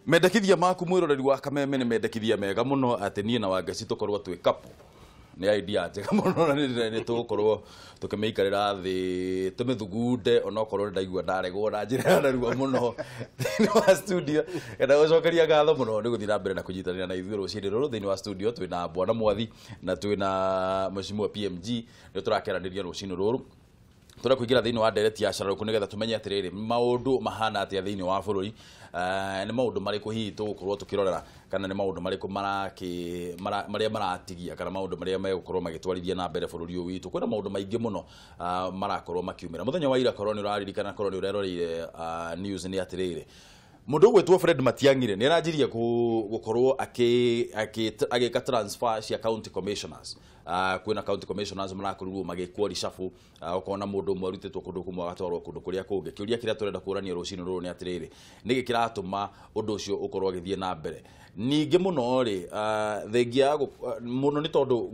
Mendekithia maku mwiroreri wa Kameme nĩ mendekithia mega mũno atĩ niĩ na Wangeci tũkorwo twĩ couple. Nĩ idea njega mũno na nĩ tũgũkorwo tũkĩmĩikarĩra thĩ tũmĩthugunde onokorwo ndaigua ndaregwo na njĩra ya narua mũno thĩinĩ wa studio. Enda gũcokeria ngatho mũno nĩ gũthiĩ na mbere na kũnyitanĩra na ithuĩ rũcinĩ rũrũ. Thĩinĩ wa studio twĩna Bwana Mwathi na twĩna Mheshimiwa PMG, nĩ tũrakĩaranĩria rũcinĩ rũrũ. Tũrenda kũingĩra thĩinĩ wa ndereti ya cararũkũ nĩgetha tũmenye atĩrĩrĩ maũndũ mahana atĩa thĩinĩ wa bũrũri, nĩ maũndũ marĩkũ hihi tũgũkorwo tũkĩrorera kana nĩ maũndũ marĩkũ marĩa maratigia kana maũndũ marĩa megũkorwo magĩtwarithia na mbere bũrũri ũyũ witũ. Kwĩna maũndũ maingĩ mũno marakorwo makiumĩra. Mũthenya wa ira korwo nĩ ũraririkana, korwo nĩ ũreroreire news, nĩ atĩrĩrĩ mũndũ ũgwĩtwo Fred Matiang'i nĩ aranjirie gũkorwo agĩka transfer cia county commissioners. Kwĩna county commissioners marakorirwo magĩkwo reshuffle, ũkona mũndũ ũmwe arutĩtwo kũndũ kũmwe agatwarwo kũndũ kũrĩa kũngĩ. Kĩũria kĩrĩa tũrenda kũrania rũcinĩ rũrũ nĩ atĩrĩrĩ, nĩkĩ kĩratũma ũndũ ũcio ũkorwo ũgĩthiĩ na mbere? Ningĩ mũno rĩ, thengia mũno nĩ tondũ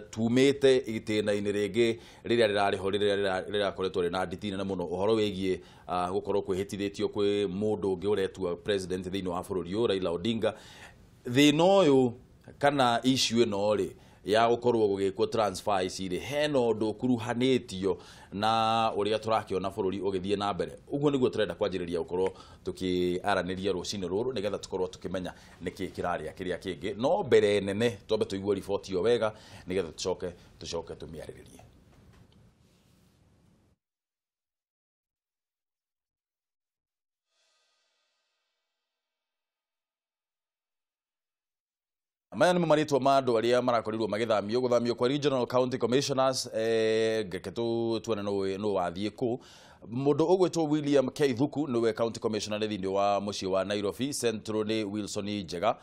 tumĩte itĩna-inĩ rĩngĩ rĩrĩa rĩrarĩ ho, rĩrĩa rĩrakoretwo rĩna nditi nene mũno, ũhoro wĩgiĩ gũkorwo kwĩhĩtithĩtio kwĩ mũndũ ũngĩ ũretua president thĩinĩ wa bũrũri ũyũ, Raila Odinga. Thĩna ũyũ kana issue ĩno rĩ ya gũkorwo gũgĩkwo transfer ici rĩ, hena ũndũ ũkuruhanĩtio na ũrĩa tũrakĩona bũrũri ũgĩthiĩ na mbere. Ũguo nĩguo tũrenda kwanjĩrĩria gũkorwo tũkĩaranĩria rũcinĩ rũrũ nĩgetha tũkorwo tũkĩmenya nĩkĩ kĩrarĩa kĩrĩa kĩngĩ. No mbere nene twambe tũigue riboti ĩyo wega nĩgetha tũcoke tũmĩarĩrĩrie. Maya nĩ marĩtwa ma andũ arĩa marakorirwo magĩthamio, gũthamio kwa regional county commissioners, ngeke tuone nũ wathiĩ kũ. Mũndũ ũgwĩtwo William K Thuku nĩwe county commissioner thĩinĩ wa mũciĩ wa Nairobi. Central nĩ Wilson Njega,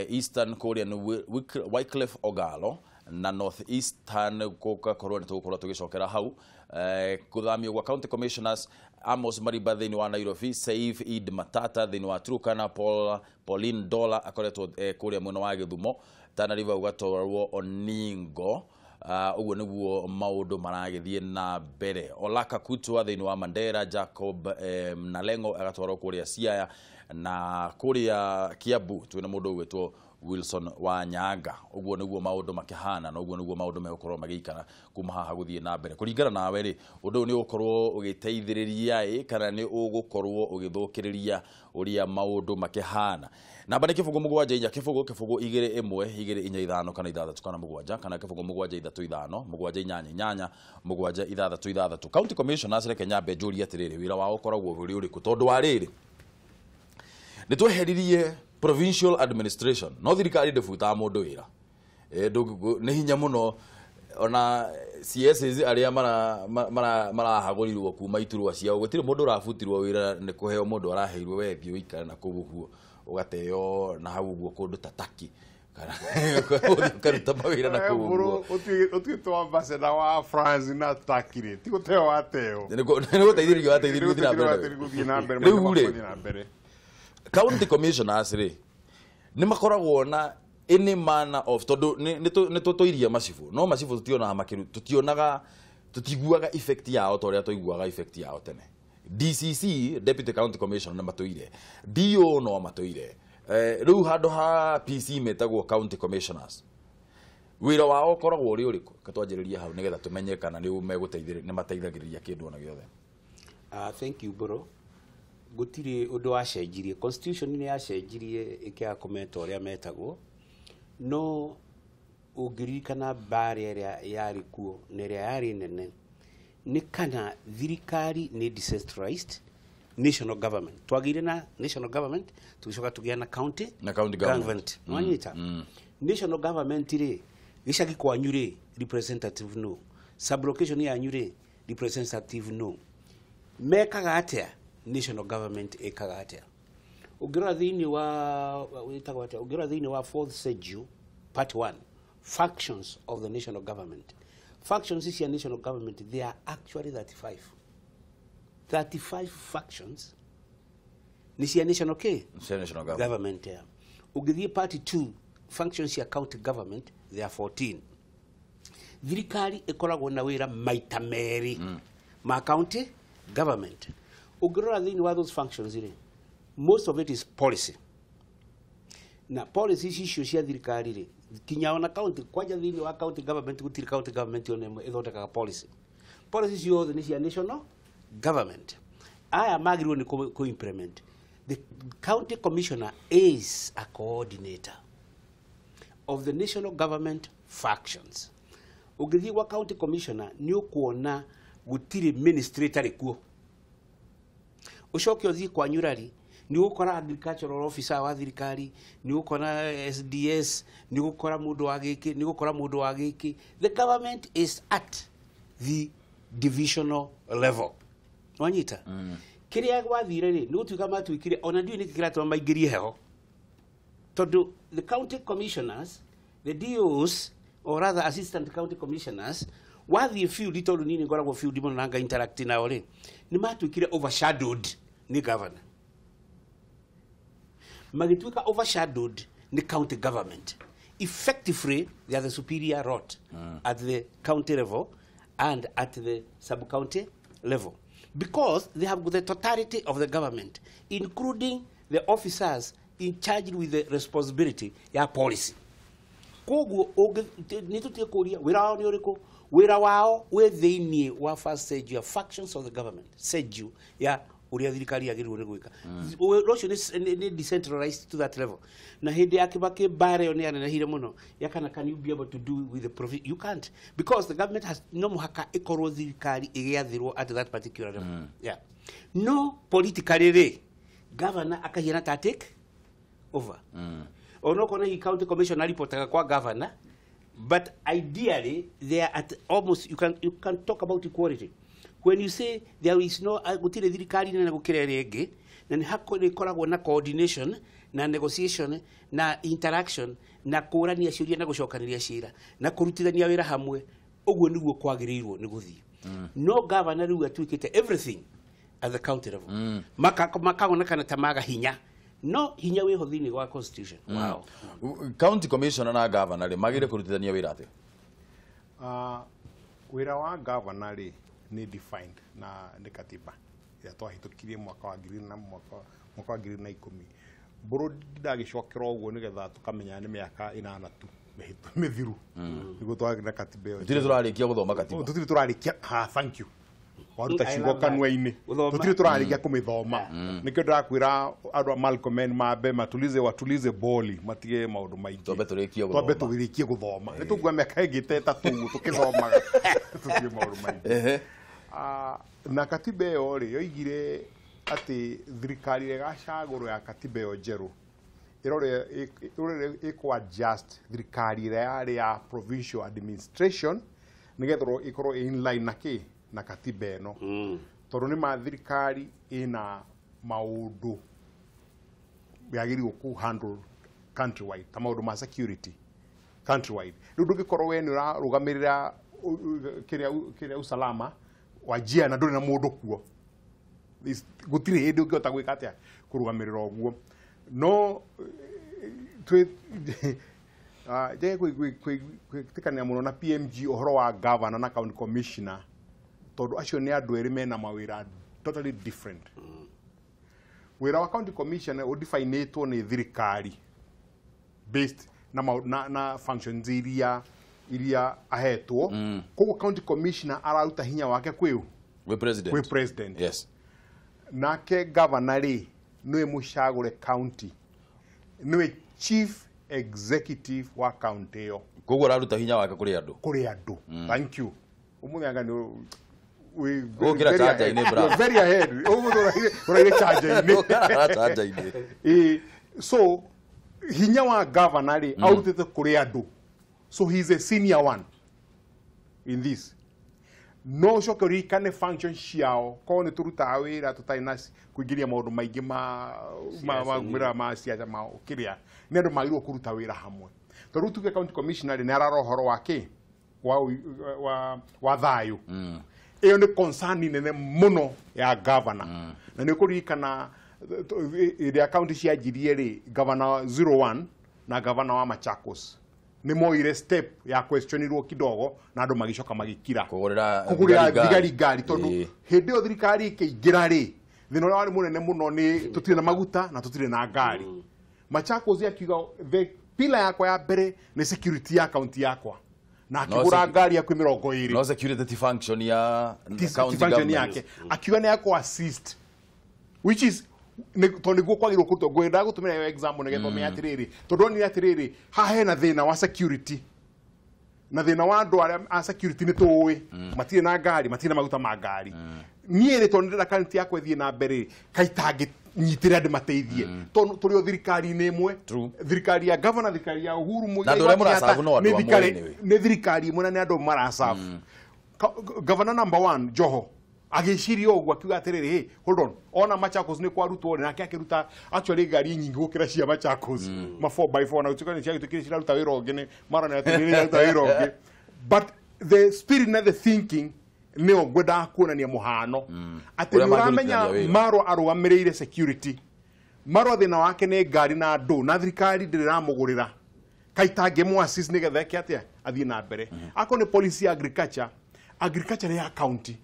Eastern kũrĩa nĩ Wycliffe Ogalo, na North Eastern gũgakorwo nĩ tũgũkorwo tũgĩcokera hau. Gũthamio gwa county commissioners Amos Mariba thĩinĩ wa Nairobi, Saif Eid Matata thĩinĩ wa Turkana, Pauline Dola akoretwo kũrĩa mwena wa Gĩthumo, Tana River ũgatwarwo Oningo. Ũguo nĩguo maũndũ maragĩthiĩ na mbere. Olaka Kutwa thĩinĩ wa Mandera, Jacob Nalengo agatwarwo kũrĩa Siaya, na kũrĩa Kiambu twĩna mũndũ ũgwĩtwo Wilson Wanyanga. Ũguo nĩguo maũndũ makĩhana na ũguo nĩguo maũndũ megũkorwo magĩikara kuma haha gũthiĩ na mbere. Kũringana nawe rĩ, ũndũ ũyũ nĩ ũgũkorwo ũgĩteithĩrĩria ĩ kana nĩ ũgũkorwo ũgĩthũkĩrĩria ũrĩa maũndũ makĩhana? Namba nĩ 0 7 4 0 0 2 1 2 4 5 kana 6 kana 7 kana 0 7 3 5 7 8 8 7 6 6. County commissioners reke nyambe njũrie atĩrĩrĩ, wĩra wao ũkoragwo ũrĩ ũrĩkũ? Tondũ wa rĩrĩ nĩ tweheririe provincial administration, no thirikari ndĩbutaga mũndũ wĩra. Nĩ hinya mũno ona CSs arĩa marahagũrirwo kuma iturwa ciao, gũtirĩ mũndũ ũrabutirwo wĩra nĩ kũheo mũndũ araheirwo we thiĩ ũikare na kũu ũguo ũgateo na hau ũguo kũndũ ta Turkey kana ũkaruta mawĩra na kũu ũguo. Ũtuĩtwo ambassador wa France na Turkey rĩ, ti gũteo wateo. Nĩ gũteithĩrĩrio wateithĩrĩrio gũthiĩ na mbere. Rĩu rĩ, county commissioners rĩ nĩ makoragwo na any manner of, tondũ nĩ tũtũirie macibũ, no macibũ tutionaga makĩru, tutionaga, tutiguaga effect yao ta ũrĩa twaiguaga effect yao tene. DCC, Deputy County Commissioner, nĩ matũire, DO no matũire, rĩu handũ ha PC metagwo county commissioners. Wĩra wao ũkoragwo ũrĩ ũrĩkũ? Reke twanjĩrĩrie hau nĩgetha tũmenye kana nĩ megũteithĩrĩria, nĩ mateithagĩrĩria kĩndũ ona gĩothe. Thank you bro. Gũtirĩ ũndũ wacenjirie, constitution nĩ yacenjirie ĩkĩaga kũmeta ũrĩa metagwo, no ũngĩririkana mbara ĩrĩa yarĩ kuo na ĩrĩa yarĩ nene nĩ kana thirikari nĩ decentralized national government. Twagĩire na national government tũgĩcoka tũgĩa na county na county government. Nĩwanyita? National government rĩ, gĩcagi kwanyu rĩ, representative no, sublocation yanyu rĩ, representative no. Mekaga atĩa? National government ĩkaga atĩa? Ũngĩrora thĩinĩ wa wĩtagwo atĩa? Ũngĩrora thĩinĩ wa fourth schedule part 1, functions of the national government. Functions cia national government, they are actually 35. 35 functions ni cia national K? Cia national government. Government, yeah. Ũngĩthiĩ part 2, functions cia county government, they are 14. Thirikari ĩkoragwo na wĩra maita merĩ ma county government. Ũngĩrora thĩinĩ wa those functions rĩ, most of it is policy. Na policies icio cia thirikari rĩ, kinya ona county, kwanja thĩinĩ wa county government, gũtirĩ county government ona ĩmwe ĩthondekaga policy. Policy ciothe nĩ cia national government. Aya magĩrĩirwo nĩ kũ implement. The county commissioner is a coordinator of the national government functions. Ũngĩthiĩ gwa county commissioner nĩ ũkuona gũtirĩ ministry ĩtarĩ kuo. Ũcoke ũthiĩ kwa Nyurari nĩ ũgũkora agricultural officer wa thirikari, nĩ ũgũkora SDS, nĩ ũgũkora mũndũ wa gĩkĩ, nĩ ũgũkora mũndũ wa gĩkĩ. The government is at the divisional level. Wanyita? Kĩrĩa gwathire rĩ, nĩ gũtuĩka matuĩkire, ona ndiũĩ nĩkĩ kĩratũma maingĩrie heho. Tondũ the county commissioners, the DOs, or rather assistant county commissioners, wathiĩ field, tondũ niĩ nĩ ngoragwo field mũno na nga interact nao rĩ, nĩ matuĩkire overshadowed nĩ governor. Magĩtuĩka overshadowed nĩ county government. Effectively, they are the superior lot at the county level and at the sub-county level, because they have the totality of the government, including the officers in charge with the responsibility ya policy. Koguo nĩ tũtige kũria wĩra wao nĩ ũrĩkũ. Wĩra wao wĩ thĩinĩ wa first stage ya functions of the government, schedule ya ũrĩa thirikari yagĩrĩirwo nĩ gwĩka. Ũndũ ũcio nĩ decentralized to that level. Na hĩndĩ ya Kibaki mbara ĩyo nĩ yanenehire mũno ya kana can you be able to do with the profit? You can't, because the government has no mũhaka ĩkorwo thirikari ĩgĩathĩrwo at that particular level. Yeah. No politically rĩ, governor akahiana ta take over. Onokorwo nĩ county commissioner reportaga kwa governor, but ideally they are at almost, you can talk about equality when you say there is no, gũtirĩ thirikari nene gũkĩra ĩrĩa ĩngĩ, na nĩ hakoragwo na coordination na negotiation na interaction na kũrania ciũria na gũcokanĩria cira na kũrutithania wĩra hamwe. Ũguo nĩguo kwagĩrĩirwo nĩ gũthiĩ. No governor rĩu atuĩkĩte everything at the county level. Makaonekana ta maga hinya, no hinya wĩho thĩinĩ wa constitution. Wow. County commissioner na governor rĩ, magĩrĩire kũrutithania wĩra atĩa? Wĩra wa governor rĩ, nĩ defined na nĩ katiba ĩrĩa twahĩtũkirie mwaka wa ngiri na mwaka wa 2010. Mbũrũ ndagĩcokera ũguo nĩgetha tũkamenya nĩ mĩaka 8 tu mĩthiru nĩguo twagĩ na katiba ĩyo. Tũtirĩ tũrarĩkia gũthoma katiba. Tũtirĩ tũrarĩkia. Ha, thank you, waruta I ciugo love that. kanua-inĩ. Gũthoma. Tũtirĩ tũrarĩkia kũmĩthoma. Nĩkĩo ndĩrakwĩra andũ a Malcolm mambe matulize, watulize boli, matige maũndũ maingĩ. Twambe tũrĩkie Twambe gũthoma. Tũrĩkie gũthoma. Nĩ tũkuoya mĩaka ĩngĩ ta 3 ũguo tũkĩthomaga tũtige maũndũ maingĩ. Na katiba ĩyo rĩ, yoigire atĩ thirikari ĩrĩa ĩgacagũrwo ya katiba ĩyo njerũ ĩrore ĩkũ adjust thirikari ĩrĩa yarĩ ya provincial administration nĩgetha ĩkorwo ĩ in line na kĩ na katiba ĩno, tondũ nĩ ma thirikari ĩna maũndũ yagĩrĩirwo kũ handle countrywide, ta maũndũ ma security countrywide. Rĩu ndũngĩkorwo we nĩ ũrarũgamĩrĩra kĩrĩa usalama wa njia na ndũrĩ na mũndũ kuo. Gũtirĩ hĩndĩ ũngĩhota gwĩka atĩa kũrũgamĩrĩra ũguo. No twĩ njage gwĩtĩkania mũno na PMG ũhoro wa governor na county commissioner, tondũ acio nĩ andũ erĩ mena mawĩra totally different. Wĩra wa county commissioner ũdefinĩtwo nĩ thirikari based na functions iria ahetwo. Koguo county commissioner araruta hinya wake kwĩ ũ? Gwĩ president. Kwĩ president. Yes. Nake governor rĩ, nĩwe mũcagũre county, nĩwe chief executive wa county ĩyo. Koguo araruta hinya wake kũrĩ andũ. Kũrĩ andũ. Thank you. Ũmũthĩ anga nĩ Ũgũkĩra chanja-inĩ, bra. Very ahead. Ũmũthĩ ũraire chanja-inĩ. Ũkĩra chanja-inĩ. Ĩ, so hinya wa governor rĩ, aurutĩte kũrĩ andũ, so he is a senior one in this. No ũcoke ũririkane function ciao, korwo nĩ tũrutaga wĩra tũtarĩ na kũingĩria maũndũ maingĩ ma maumĩrĩra ma ciaca ma kĩrĩa, nĩ andũ magĩrĩirwo kũruta wĩra hamwe, tondũ rĩu tuge county commissioner rĩ, nĩ ararora ũhoro wa kĩ wa thayũ. Ĩyo nĩ concern nene mũno ya governor. Na nĩ ũkũririkana ĩrĩa county cianjirie rĩ, governor 01 na governor wa Machakos nĩ moire step ya questionirwo kidogo na andũ magĩcoka magĩkira. Kũgũrĩra kũgũrĩra thigari ngari. Thigari ngari, tondũ hĩndĩ ĩyo thirikari ĩkĩingĩra rĩ, thĩna ũrĩa warĩ mũnene mũno nĩ tũtirĩ na maguta na tũtirĩ na ngari. Machakos akiuga the pillar yakwa ya mbere nĩ security ya county yakwa na akĩgũra ngari ya 20. No security ti function ya county government yake. Akiuga nĩ akũ assist which is tondũ nĩguo kwagĩrĩirwo kũrutwo. Ngwendaga gũtũmĩra ĩyo example nĩgetha ũmenye atĩrĩrĩ, tondũ onire atĩrĩrĩ haha hena thĩna wa security na thĩna wa andũ arĩa a security nĩ tũĩ matirĩ na ngari, matirĩ na maguta ma ngari. Niĩ rĩ tondũ ndĩrenda county yakwa ĩthiĩ na mbere kaĩ itangĩnyitĩrĩra ndĩmateithie, tondũ tũrĩ o thirikari-inĩ ĩmwe, thirikari ya governor, thirikari ya Uhuru Muigai wa Kenyatta, nĩ thirikari ĩmwe na nĩ andũ maracabu. Governor number 1 Joho agĩciria ũguo akiuga atĩrĩrĩ, hey, hold on, ona Machakos nĩ kwarutwo nake akĩruta actually ngari nyingĩ gũkĩra cia Machakos ma 4x4 na gũtuĩka nĩ ciagĩtuĩkire ciraruta wĩra ũngĩ nĩ marona atĩrĩrĩ iraruta wĩra ũngĩ. But the spirit na the thinking nĩyo ngwendaga kuonania mũhano atĩ nĩ ũramenya Marwa arũgamĩrĩire security, Marwa thĩna wake nĩ ngari na andũ na thirikari ndĩrĩ ĩramũgũrĩra, kaĩ itangĩmũ assist nĩgetha eke atĩa athiĩ na mbere. Akorwo nĩ policy ya agriculture, agriculture nĩ ya county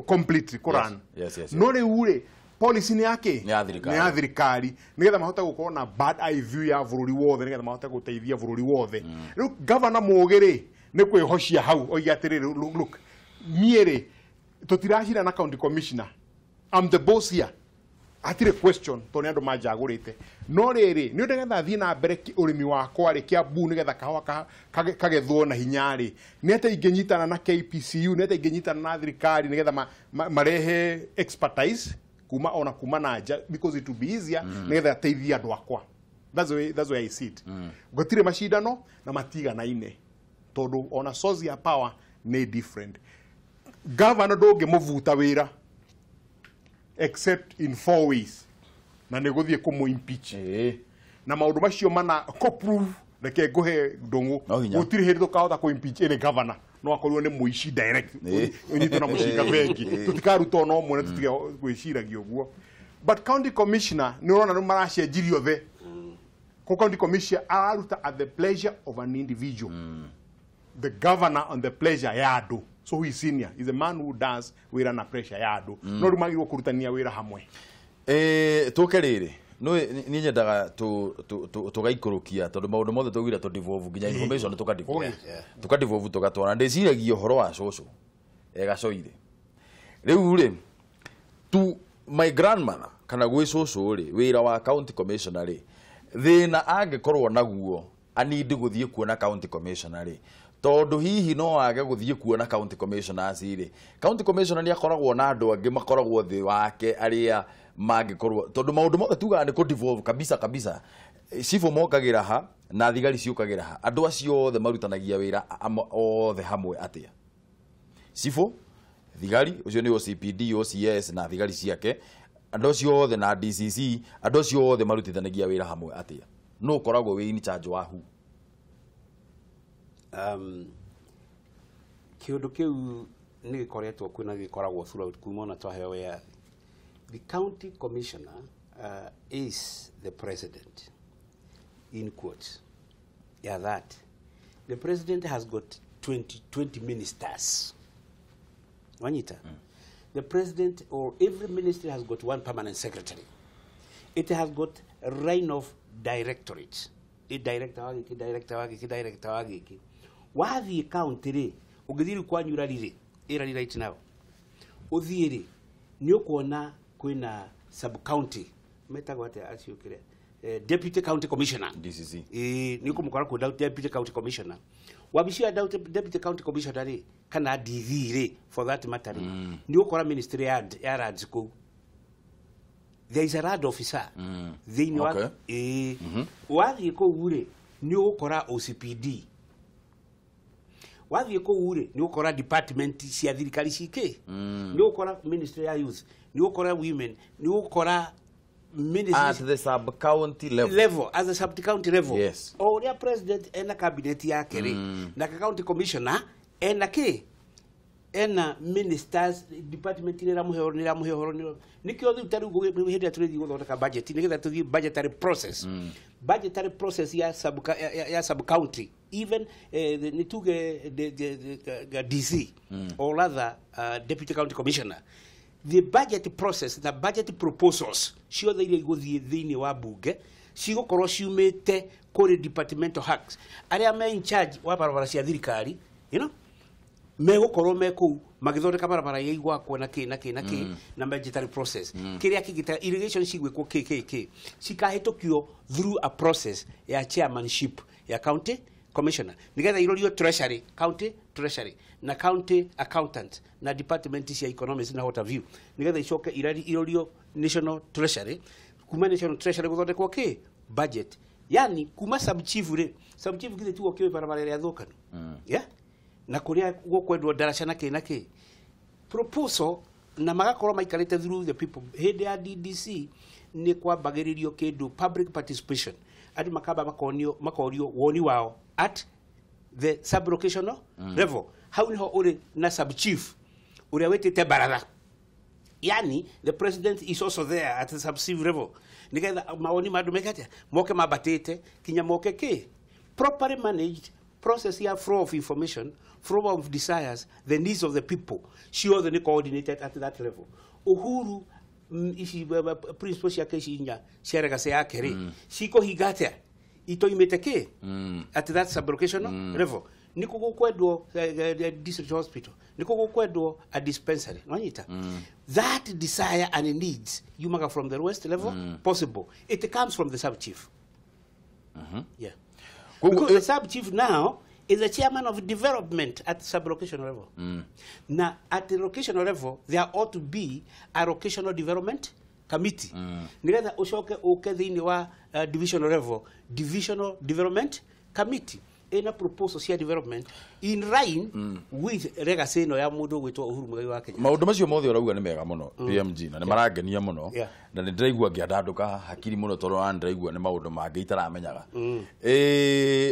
completely Quran. Yes. No rĩu rĩ policy nĩ yake nĩ ya thirikari nĩgetha mahote gũkorwo na bad eye view ya bũrũri wothe nĩgetha mahote gũteithia bũrũri wothe. Rĩu governor mũũgĩ rĩ nĩ kwĩhocia hau oige atĩrĩrĩ, look niĩ rĩ tũtiracira na county commissioner, I'm the boss here, hatirĩ question tondũ nĩ andũ manjagũrĩte. No rĩrĩ nĩ ũndũ nĩgetha thiĩ na mbere ũrĩmi wakwa rĩ Kiambu nĩgetha kahũa kagethwo na hinya rĩ nĩ atĩa ingĩnyitana na KPCU, nĩ atĩa ingĩnyitana na thirikari nĩgetha marehe expertise kuma ona kuma na nja because it will be easier nĩgetha ateithie andũ akwa. That's the way I see it. Gũtirĩ macindano na matiganaine tondũ ona source ya power nĩ different. Governor ndũngĩmũbuta wĩra except in 4 ways na nĩ gũthiĩ kũmũ impeach na maũndũ macio mana ko prove reke ngũhe ndũng'ũ gũtirĩ hĩndĩ tũkahota kũ impeach any governor no akorwo nĩ mũici direct ũnyitwo na mũcinga bengi tũtikaruta ona ũmwe na tũtige gwĩciragia ũguo. But county commissioner nĩ ũrona nĩ maracenjirie othe. Ko county commissioner araruta at the pleasure of an individual, the governor on the pleasure ya andũ. So who is senior is a man who does wĩra na pressure ya andũ. No rĩu magĩrĩirwo kũrutania wĩra hamwe. Tũke rĩrĩ no niĩ nyendaga tũgaikũrũkia tondũ maũndũ mothe tũgire tũ devolve nginya information tũka devolve tũgatwara. Ndĩciragia ũhoro wa cũcũ Gacoire rĩu rĩ tu my grandmother kana gwĩ cũcũ rĩ wĩra wa county commissioner rĩ thĩna angĩkorwo naguo anindi gũthiĩ kuona county commissioner rĩ tondũ hihi no age gũthiĩ kuona county commissioners rĩ, county commissioner nĩ akoragwo na andũ angĩ makoragwo thĩ wake arĩa mangĩkorwo tondũ maũndũ mothe tugaga nĩ kũ devolve kabisa kabisa. Cibũ mokagĩra ha na thigari ciũkagĩra ha, andũ acio othe marutanagia wĩra othe hamwe atĩa? Cibũ, thigari ũcio nĩ OCPD, OCS na thigari ciake, andũ acio othe na DCC, andũ acio othe marutithanagia wĩra hamwe atĩa? No ũkoragwo wĩ in charge wa who? Kĩũndũ kĩu nĩ gĩkoretwo kwĩna gĩkoragwo throughout kuma ona twaheo wĩyathi. The county commissioner is the president, in quotes. Yeah, that. The president has got 20 ministers. Wanyita. The president or every ministry has got one permanent secretary. It has got a reign of directorates. A director wa gĩkĩ, director wa gĩkĩ, director wa gĩkĩ. Wathiĩ county rĩ, ũngĩthiĩ rĩu kwanyu Rari rĩ, ĩ Rari right now. Ũthiĩ rĩ, nĩ ũkuona kwĩna sub county metagwo atĩa acio kĩrĩa deputy county commissioner DCC. Nĩ ũkũmũkora kwĩ deputy county commissioner. Wabici ya deputy county commissioner rĩ kana DV rĩ for that matter rĩ, nĩ ũkora ministry ya lands kũu. There is a land officer thĩinĩ wa wathiĩ kũu rĩ nĩ ũgũkora OCPD. Wathiĩ kũu rĩ nĩ ũgũkora department cia thirikari cikĩ, nĩ ũgũkora ministry ya youth, nĩ ũgũkora women, nĩ ũgũkora ministry at the sub county level. Level as a sub county level. Yes. O ũrĩa president ena cabinet yake rĩ na county commissioner ena kĩ ena ministers department nĩ ĩramũhe nĩ ĩramũhe ũhoro nĩkĩo rĩu ta rĩu hĩndĩ ĩrĩa tũrĩthiĩ gũthondeka budget nĩgetha tũthiĩ budgetary process, budgetary process ya sub ya sub county even nĩ tuge the DC or rather deputy county commissioner The budget process na budget proposals ciothe iria igũthiĩ thĩinĩ wa bunge cigũkorwo ciumĩte kũrĩ departmental hacks arĩa me in charge wa barabara cia thirikari, you know, megũkorwo me kũu magĩthondeka barabara iria igwakwo na kĩ na kĩ na kĩ na budgetary process kĩrĩa kĩngĩ irrigation cigwĩkwo kĩ kĩ kĩ cikahĩtũkio through a process ya chairmanship ya county commissioner nigetha irorio treasury, county treasury na county accountant na department cia economics na what have you, nigetha icoke irorio national treasury, kuma national treasury guthondekwo ki budget, yani kuma sub chief ri, sub chief githe tiwo kiwe barabara ria thukanu, yeah, na kuria gukwendwo ndaraca na ki na ki proposal na magakorwo maikarite through the people. Hindi ya DDC ni kwambagiririo kindu public participation, andu makamba makonio makorio woni wao at the sub locational level. Hau niho uri na sub chief uria witite baratha, yani the president is also there at the sub chief level nigetha mawoni ma andu meke moke mabatite kinya moke ki properly managed process ya flow of information, flow of desires, the needs of the people ciothe ni coordinated at that level. Uhuru ici principle ciake ici inya cia legacy yake ri cikuhinga atia itoimite ki at that sublocational level. Niko gukwendwo district hospital, niko gukwendwo a dispensary, nwanyita that desire and needs yumaga from the lowest level possible. It comes from the sub chief. Yeah. Because the sub chief now is the chairman of development at the sub-locational level. Now, at the locational level, there ought to be a locational development committee. Nigetha ucoke uke thiini wa divisional level, divisional development committee. Ina proposal cia development in line with legacy ino ya mundu gwitwo Uhuru Muigai wa Kenya. Maundu macio mothe urauga ni mega muno PMG na ni marangenia muno na ni ndiraigua ngiandanduka hakiri muno tondu na ndiraigua ni maundu mangi itaramenyaga.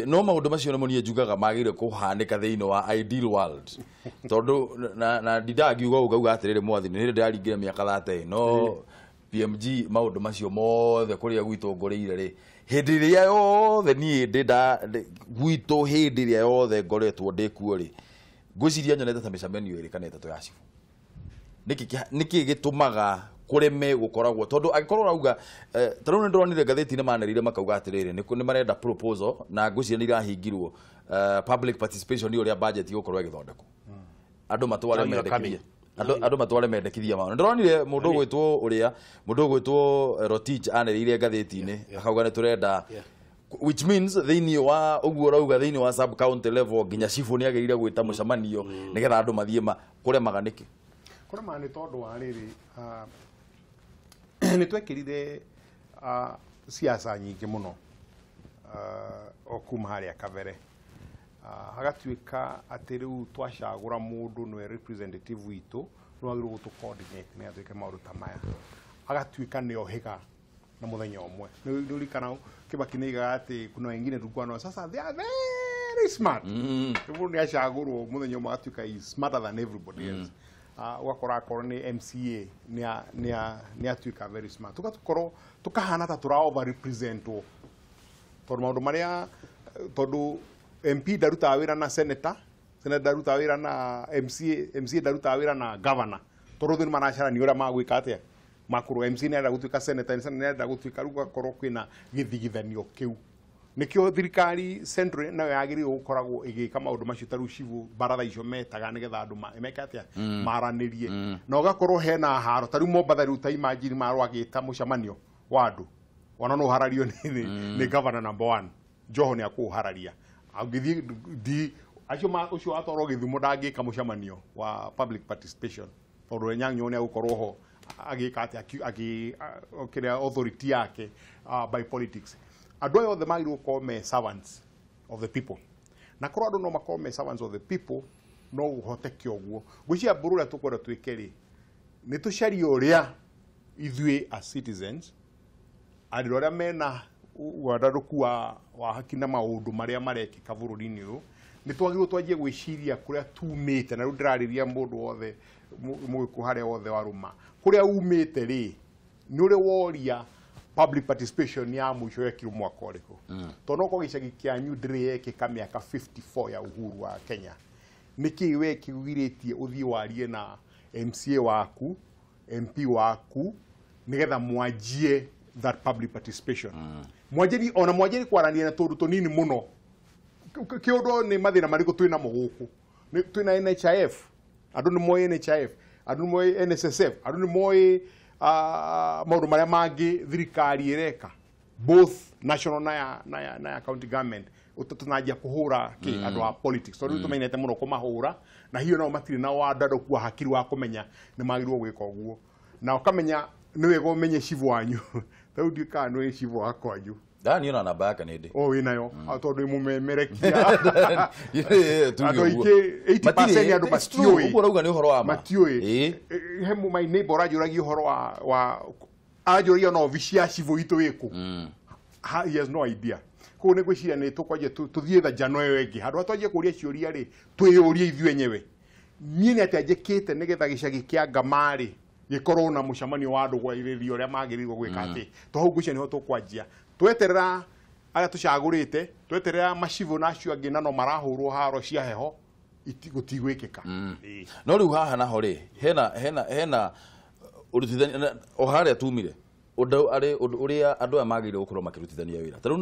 No maundu macio nimo nie njugaga magire kuhanika thiini wa ideal world tondu na ndindangiuga ugauga atiriri mwathi ni ndiraringire miaka 30 no PMG maundu macio mothe kuria gwitu ngorire ri hindi ria yothe nie ndinda gwitu hindi ria yothe ngoretwo ndikuo ri ngwiciria nyonete ta micemanio iri kana itatu ya cibu niki gitumaga kureme gukoragwo tondu angikorwo rauga ta riu nindironire ngathĩti-inĩ manĩrĩire makauga atiriri ni marenda proposal na ngwiciria ni irahingirwo public participation ũrĩa budget igukorwo ĩgĩthondekwo andu matware mendekithia andu matware mendekithia mao. Ndironire mundu gwitwo uria mundu gwitwo Rotich anĩrĩire ngathĩti-inĩ akauga ni turenda, which means thiini wa uguo rauga thiini wa sub county level nginya cibu ni agĩrĩire gwĩta mũcemanio nigetha andu mathie kuremaga niki kuremaga ni tondu wa riri ni twekirire siasa nyingi muno o kuma haria kabere hagatuika ati riu twacagura mundu nwe representative witu no agirwo gutu coordinate ni atuike maundu ta maya agatuika ni ohiga na muthenya umwe ni urikana Kibaki ni igaga ati kuna wengine tulikuwa nao sasa they are very smart. Mundu ni acagurwo muthenya umwe agatuika is smarter than everybody else. Ugakora akorwo ni MCA ni atuika very smart, tugakorwo tukahana ta tura over representwo tondu maundu maria tondu MP ndarutaga wira na senator, senator ndarutaga wira na MCA, MCA ndarutaga wira na governor tondu othe nĩmaracarania ũrĩa magwĩka atĩa makorwo MC nĩarenda gũtuĩka senator, senator nĩarenda gũtuĩka, rĩu gũgakorwo kwĩna gĩthigithanio kĩu. Nĩkĩo thirikari central nayo yagĩrĩirwo gũkoragwo ĩgĩka maũndũ macio ta rĩu cibu baratha icio metaga nĩgetha andũ meke atĩa maranĩrie na ũgakorwo hena haro ta rĩu Mombatha rĩu ta imagine marwo agĩta mũcemanio wa andũ ona no ũharario nĩ governor number 1 Joho nĩ akũũhararia angĩthiĩ di acio ũcio atwarwo Gĩthumo ndangĩka mũcemanio wa public participation tondũ Anyang' Nyong'o nĩ agũkorwo ho agĩka atĩa kĩrĩa authority yake by politics. Andũ aya othe magĩrĩirwo gũkorwo me servants of the people, na korwo andũ no makorwo me servants of the people no ũhoteke ũguo. Ngwĩciria mbũrũ ũrĩa tũkwenda twĩke rĩ nĩ tũcarie ũrĩa ithuĩ as citizens andũ arĩa mena wandandũku wa haki na maũndũ marĩa marekĩka bũrũri-inĩ ũyũ nĩ twagĩrĩirwo twanjie gwĩciria kũrĩa tumĩte. Na rĩu ndĩrarĩria mũndũ wothe mũgĩkũ harĩa wothe warũma kũrĩa umĩte rĩ nĩ ũrĩ woria public participation ya mũico yekirwo mwaka ũrĩkũ, tondũ no korwo gĩcagi kĩanyu ndĩrĩ yekĩka mĩaka 54 ya uhuru wa Kenya nĩkĩĩ we kĩgirĩtie ũthiĩ warie na MCA waku, MP waku nigetha mwanjie that public participation. Mwanjiri ona mwanjiri kwarania na tundu tunini muno kiundu ni mathina mariku twina mo guku twina NHIF andu ni moĩ NHIF andu ni moĩ NSSF andu ni moĩ maundu maria mangi thirikari ireka both national na ya county government ututunajia kuhura ki andu a politics tondu tumenyete muno kumahura na hiyo nao matiri na wandandũku wa hakiri wa kumenya ni magirwo gwika uguo na ukamenya ni wega umenye cibu wanyu tau ndiũĩ kana nĩ cibu wa kwanyu ndani ona namba yake nĩ ndĩ o wĩnayo tondũ mũmemerekia andũ aingĩ 80% andũ matiũĩ ũguo ũrauga nĩ ũhoro wa ma matiũĩ he my neighbor aranjũragia ũhoro wa aranjũragia ona obici ya cibu itũ ĩkũ. He has no idea. Koguo nĩ ngwĩciria nĩ tũkwanjia tũthiĩ thanjano ĩyo ĩngĩ handũ ha twanjie kũũria ciũria rĩ twĩyũrie ithuĩ enyewe niĩ nĩ atĩa njĩkĩte nĩgetha gĩcagi kĩa Ngama-rĩ gĩkorwo na mũcemanio wa andũ kwarĩrĩria ũrĩa magĩrĩirwo gwĩka atĩ to hau ngwĩciria nĩho tũkwanjia tweterera arĩa tũcagũrĩte tweterera macibũ na acio angĩ na no marahũrwo haro cia heho gũtigwĩkĩka. No rĩu haha naho rĩ hena ũrutithania o harĩa tumire ũndũ arĩ ũrĩa andũ aya magĩrĩirwo gũkorwo makĩrutithania wĩra ta rĩu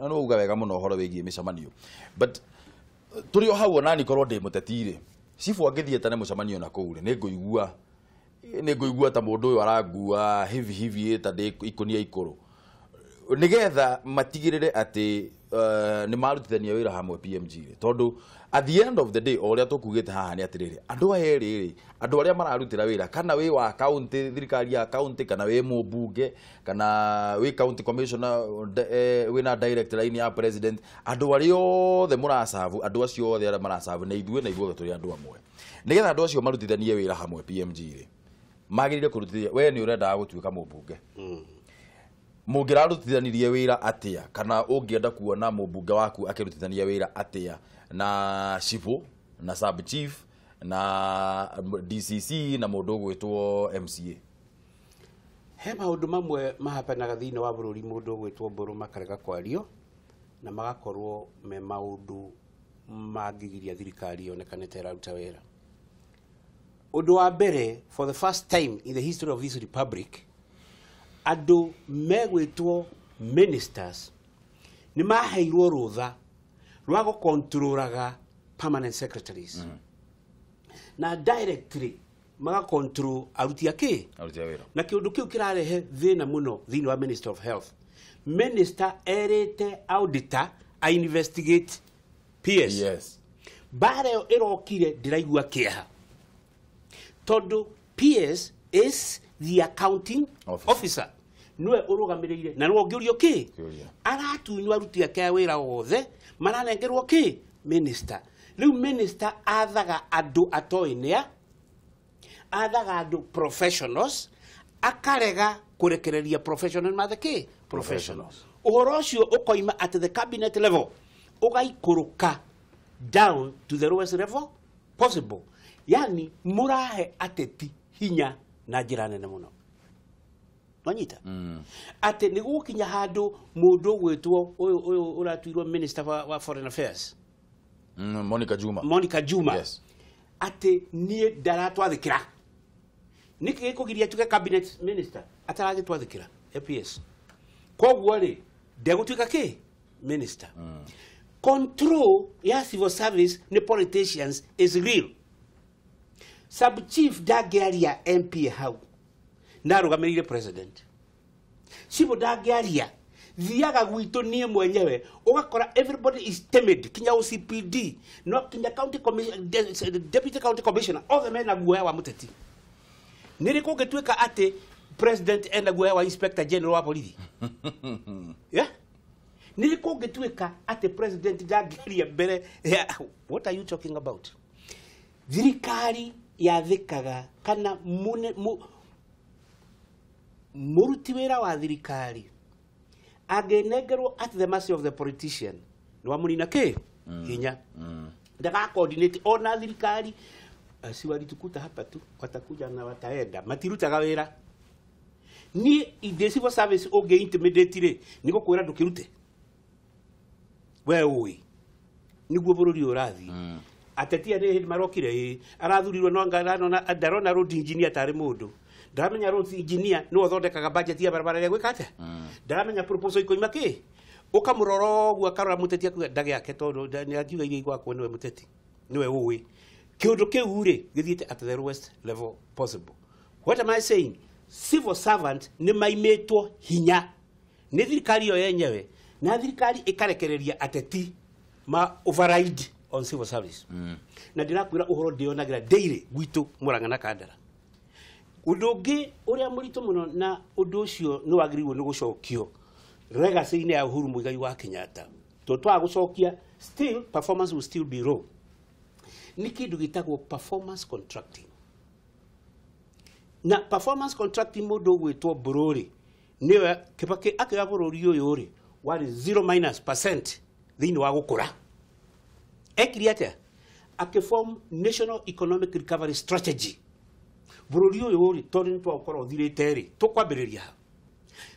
no uga wega mũno ũhoro wĩgiĩ mĩcemanio but tũrĩ o hau onani korwo ndĩ mũteti rĩ cibũ angĩthiĩ tene mũcemanio na kũu rĩ nĩ ngũigua ta mũndũ ũyũ arangua hivi hivi ta ndĩ ikũnia ikũrũ nigetha matigĩrĩre atĩ nĩ marutithania wĩra hamwe PMG rĩ tondũ at the end of the day o ũrĩa tũkugĩte haha nĩ atĩrĩrĩ andũ aya erĩ rĩ andũ arĩa mararutĩra wĩra kana wĩ wa county thirikari ya county kana wĩ mũmbunge kana wĩ county commissioner wĩna direct line ya president andũ arĩa othe mũracabu andũ acio othe arĩa maracabu na ithuĩ na ithuothe tũrĩ andũ amwe nigetha andũ acio marutithanie wĩra hamwe PMG rĩ magĩrĩire kũrutithia we nĩ ũrendaga gũtuĩka mũmbunge mũngĩrarutithanirie wĩra atĩa kana ũngĩenda kuona mũmbunge waku akĩrutithania wĩra atĩa na cibũ na sub chief na DCC na mũndũ ũgwĩtwo MCA? He maũndũ mamwe mahapanaga thĩinĩ wa bũrũri mũndũ ũgwĩtwo Mbũrũ makarega kwario na magakorwo me maũndũ mangĩgiria thirikari yonekane ta ĩraruta wĩra. Ũndũ wa mbere, for the first time in the history of this republic, andũ megwĩtwo ministers nĩ maheirwo rũtha rwa gũkontrolaga permanent secretaries na directly magakontrol aruti a kĩ aruti a wĩra na kĩũndũ kĩu kĩrarehe thĩna mũno thĩinĩ wa Minister of Health. Minister erĩte auditor a investigate PS. Mbara ĩyo ĩrokire ndĩraigua kĩeha tondũ PS is the accounting officer. Officer nĩwe ũrũgamĩrĩire na nĩwe ũngĩũrio kĩ Kĩũria. Aratunywo aruti ake a wĩra wothe maranengerwo kĩ minister. Rĩu minister athaga andũ atoĩ nĩa athaga andũ professionals akarega kũrekereria professional mathe kĩ professionals. Ũhoro ũcio ũkoima at the cabinet level ũgaikũrũka down to the lowest level possible, yani mũrahe ateti hinya na njĩra nene mũno nwanyita atĩ nĩ gũgũkinya handũ mũndũ ũgwĩtwo ũyũ ũratuirwo minister wa foreign affairs. Monica Juma. Monica Juma. Yes. Atĩ niĩ ndaratwathĩkĩra nĩkĩ gĩkũgiria tuge cabinet minister ataragĩtwathĩkĩra APS koguo rĩ ndegũtuĩka kĩ minister. Control ya civil service nĩ politicians is real. Sub chief ndangĩaria MP hau ndarũgamĩrĩire president cibũ ndangĩaria thiaga gwitũ niĩ mwenyewe ũgakora everybody is timid kinya OCPD no kinya county commission, deputy county commissioner othe mena guoya wa mũteti. Nĩ rĩ kũngĩtuĩka atĩ president ena guoya wa inspector general wa borithi, yeah? Nĩ rĩ kũngĩtuĩka atĩ president ndangĩaria mbere ya what are you talking about? Thirikari yathĩkaga kana mũruti wĩra wa thirikari angĩnengerwo at the mercy of the politician nĩ wamũnina kĩ hinya ndaga coordinate ona thirikari si walitukuta hapa tu watakuja na wataenda matirutaga wĩra. Niĩ in the civil service ũngĩ intimidate rĩ nĩ gũkwĩra ndũkĩrute we ũĩ nĩguo bũrũri ũyũ ũrathiĩ. Ateti aya nĩ hĩndĩ marokire ĩ arathurirwo no anga ndarona road engineer tarĩ mũndũ. Ndaramenya roads engineer nĩwe ũthondekaga budget ya barabara ĩrĩa gwĩka atĩa. Ndaramenya proposal ikoima kĩ. Ũkamũrora ũguo akarora mũteti akuga ndagĩake tondũ nĩ angiuga iria igwakwo nĩwe mũteti nĩwe ũĩ. Kĩũndũ kĩu rĩ gĩthiĩte at the lowest level possible. What am I saying? Civil servant nĩ maimĩtwo hinya nĩ thirikari yo yenyewe na thirikari ĩkarekereria ateti ma override on civil service. Na ndĩrakwĩra ũhoro ndĩonagĩra daily gwitũ Murang'a na Kandara. Ũndũ ũngĩ ũrĩa mũritũ mũno na ũndũ ũcio nĩ wagĩrĩirwo nĩ gũcokio legacy-inĩ ya Uhuru Muigai wa Kenyatta, tondũ twaga gũcokia still performance will still be low, nĩ kĩndũ gĩtagwo performance contracting. Na performance contracting mũndũ ũgwĩtwo Mbũrũ rĩ nĩwe Kibaki akĩoya bũrũri ũyũ rĩ warĩ 0 minus percent thĩinĩ wa gũkũra. Ekire atĩa? Akĩform National Economic Recovery Strategy. Bũrũri ũyũ rĩ tondũ nĩ twagũkorwo ũthirĩte rĩ tũkwambĩrĩria ha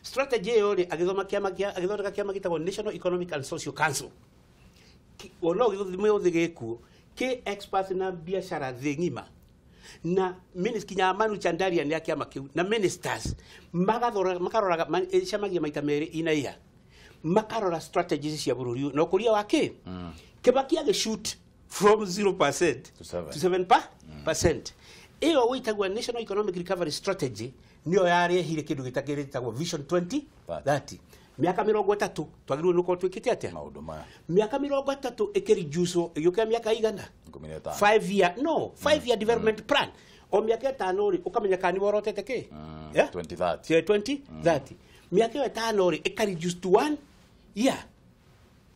strategy ĩyo rĩ agĩthoma kĩama kĩa agĩthondeka kĩama gĩtagwo National Economic and Social Council. Ona ũgĩthime ũthĩ gĩkuo kĩ experts na biacara thĩ ng'ima na kinya Manu Chandaria nĩ a kĩama kĩu na ministers magathora makaroraga ĩcemagia maita merĩ ina ia makarora strategies cia bũrũri ũyũ na ũkũria wa kĩ. Kibaki agĩshoot from 0% to 7. To 7 percent. Ĩyo wĩtagwo National Economic Recovery Strategy nĩyo yarehire kĩndũ gĩtagwo Vision 2030. Mĩaka 30 twagĩrĩirwo nĩ gũkorwo twĩkĩte atĩa? Maũndũ maya. Mĩaka 30 ĩkĩreducwo ĩgĩũkĩra mĩaka igana? 15. 5 year, no, 5 year development plan. O mĩaka 5 rĩ ũkamenya kana nĩ worotete kĩ. Yeah? 2030. Cia 2030 mĩaka ĩyo 5 rĩ ĩkareduce to one year,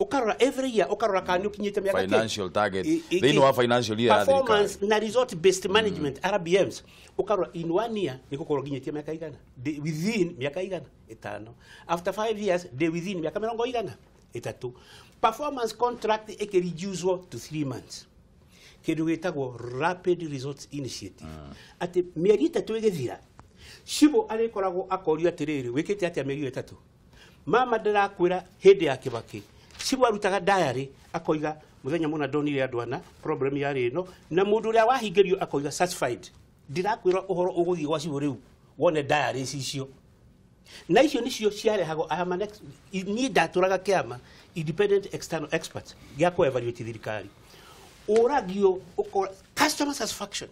ũkarora every year ũkarora kana nĩ ũkinyĩte mĩaka kĩ. Financial target. Thĩinĩ wa financial year ya thirikari. Performance na result based management, RBMs, ũkarora in one year nĩ gũkorwo nginyĩtie mĩaka igana. Within mĩaka igana 5, after 5 years day within mĩaka mĩrongo igana 3. Performance contract ĩkĩreducwo to 3 months, kĩndũ gĩtagwo Rapid Results Initiative, atĩ mĩeri 3 ĩgĩthira cibũ arĩkoragwo akorio atĩrĩrĩ, wĩkĩte atĩa mĩeri ĩyo 3? Mama ndĩrakwĩra hĩndĩ ya Kibaki cibũ arutaga diary akoiga mũthenya mũna ndonire andũ ana, problem yarĩ ĩno, na mũndũ ũrĩa wahingĩrio akoiga satisfied. Ndĩrakwĩra ũhoro ũgũthiĩ gwa cibũ rĩu wone diary icio na icio nĩcio ciarehagwo. I am an niĩ ndatũraga kĩama independent external expert gĩa kũ evaluate thirikari ũragio ũkora customer satisfaction.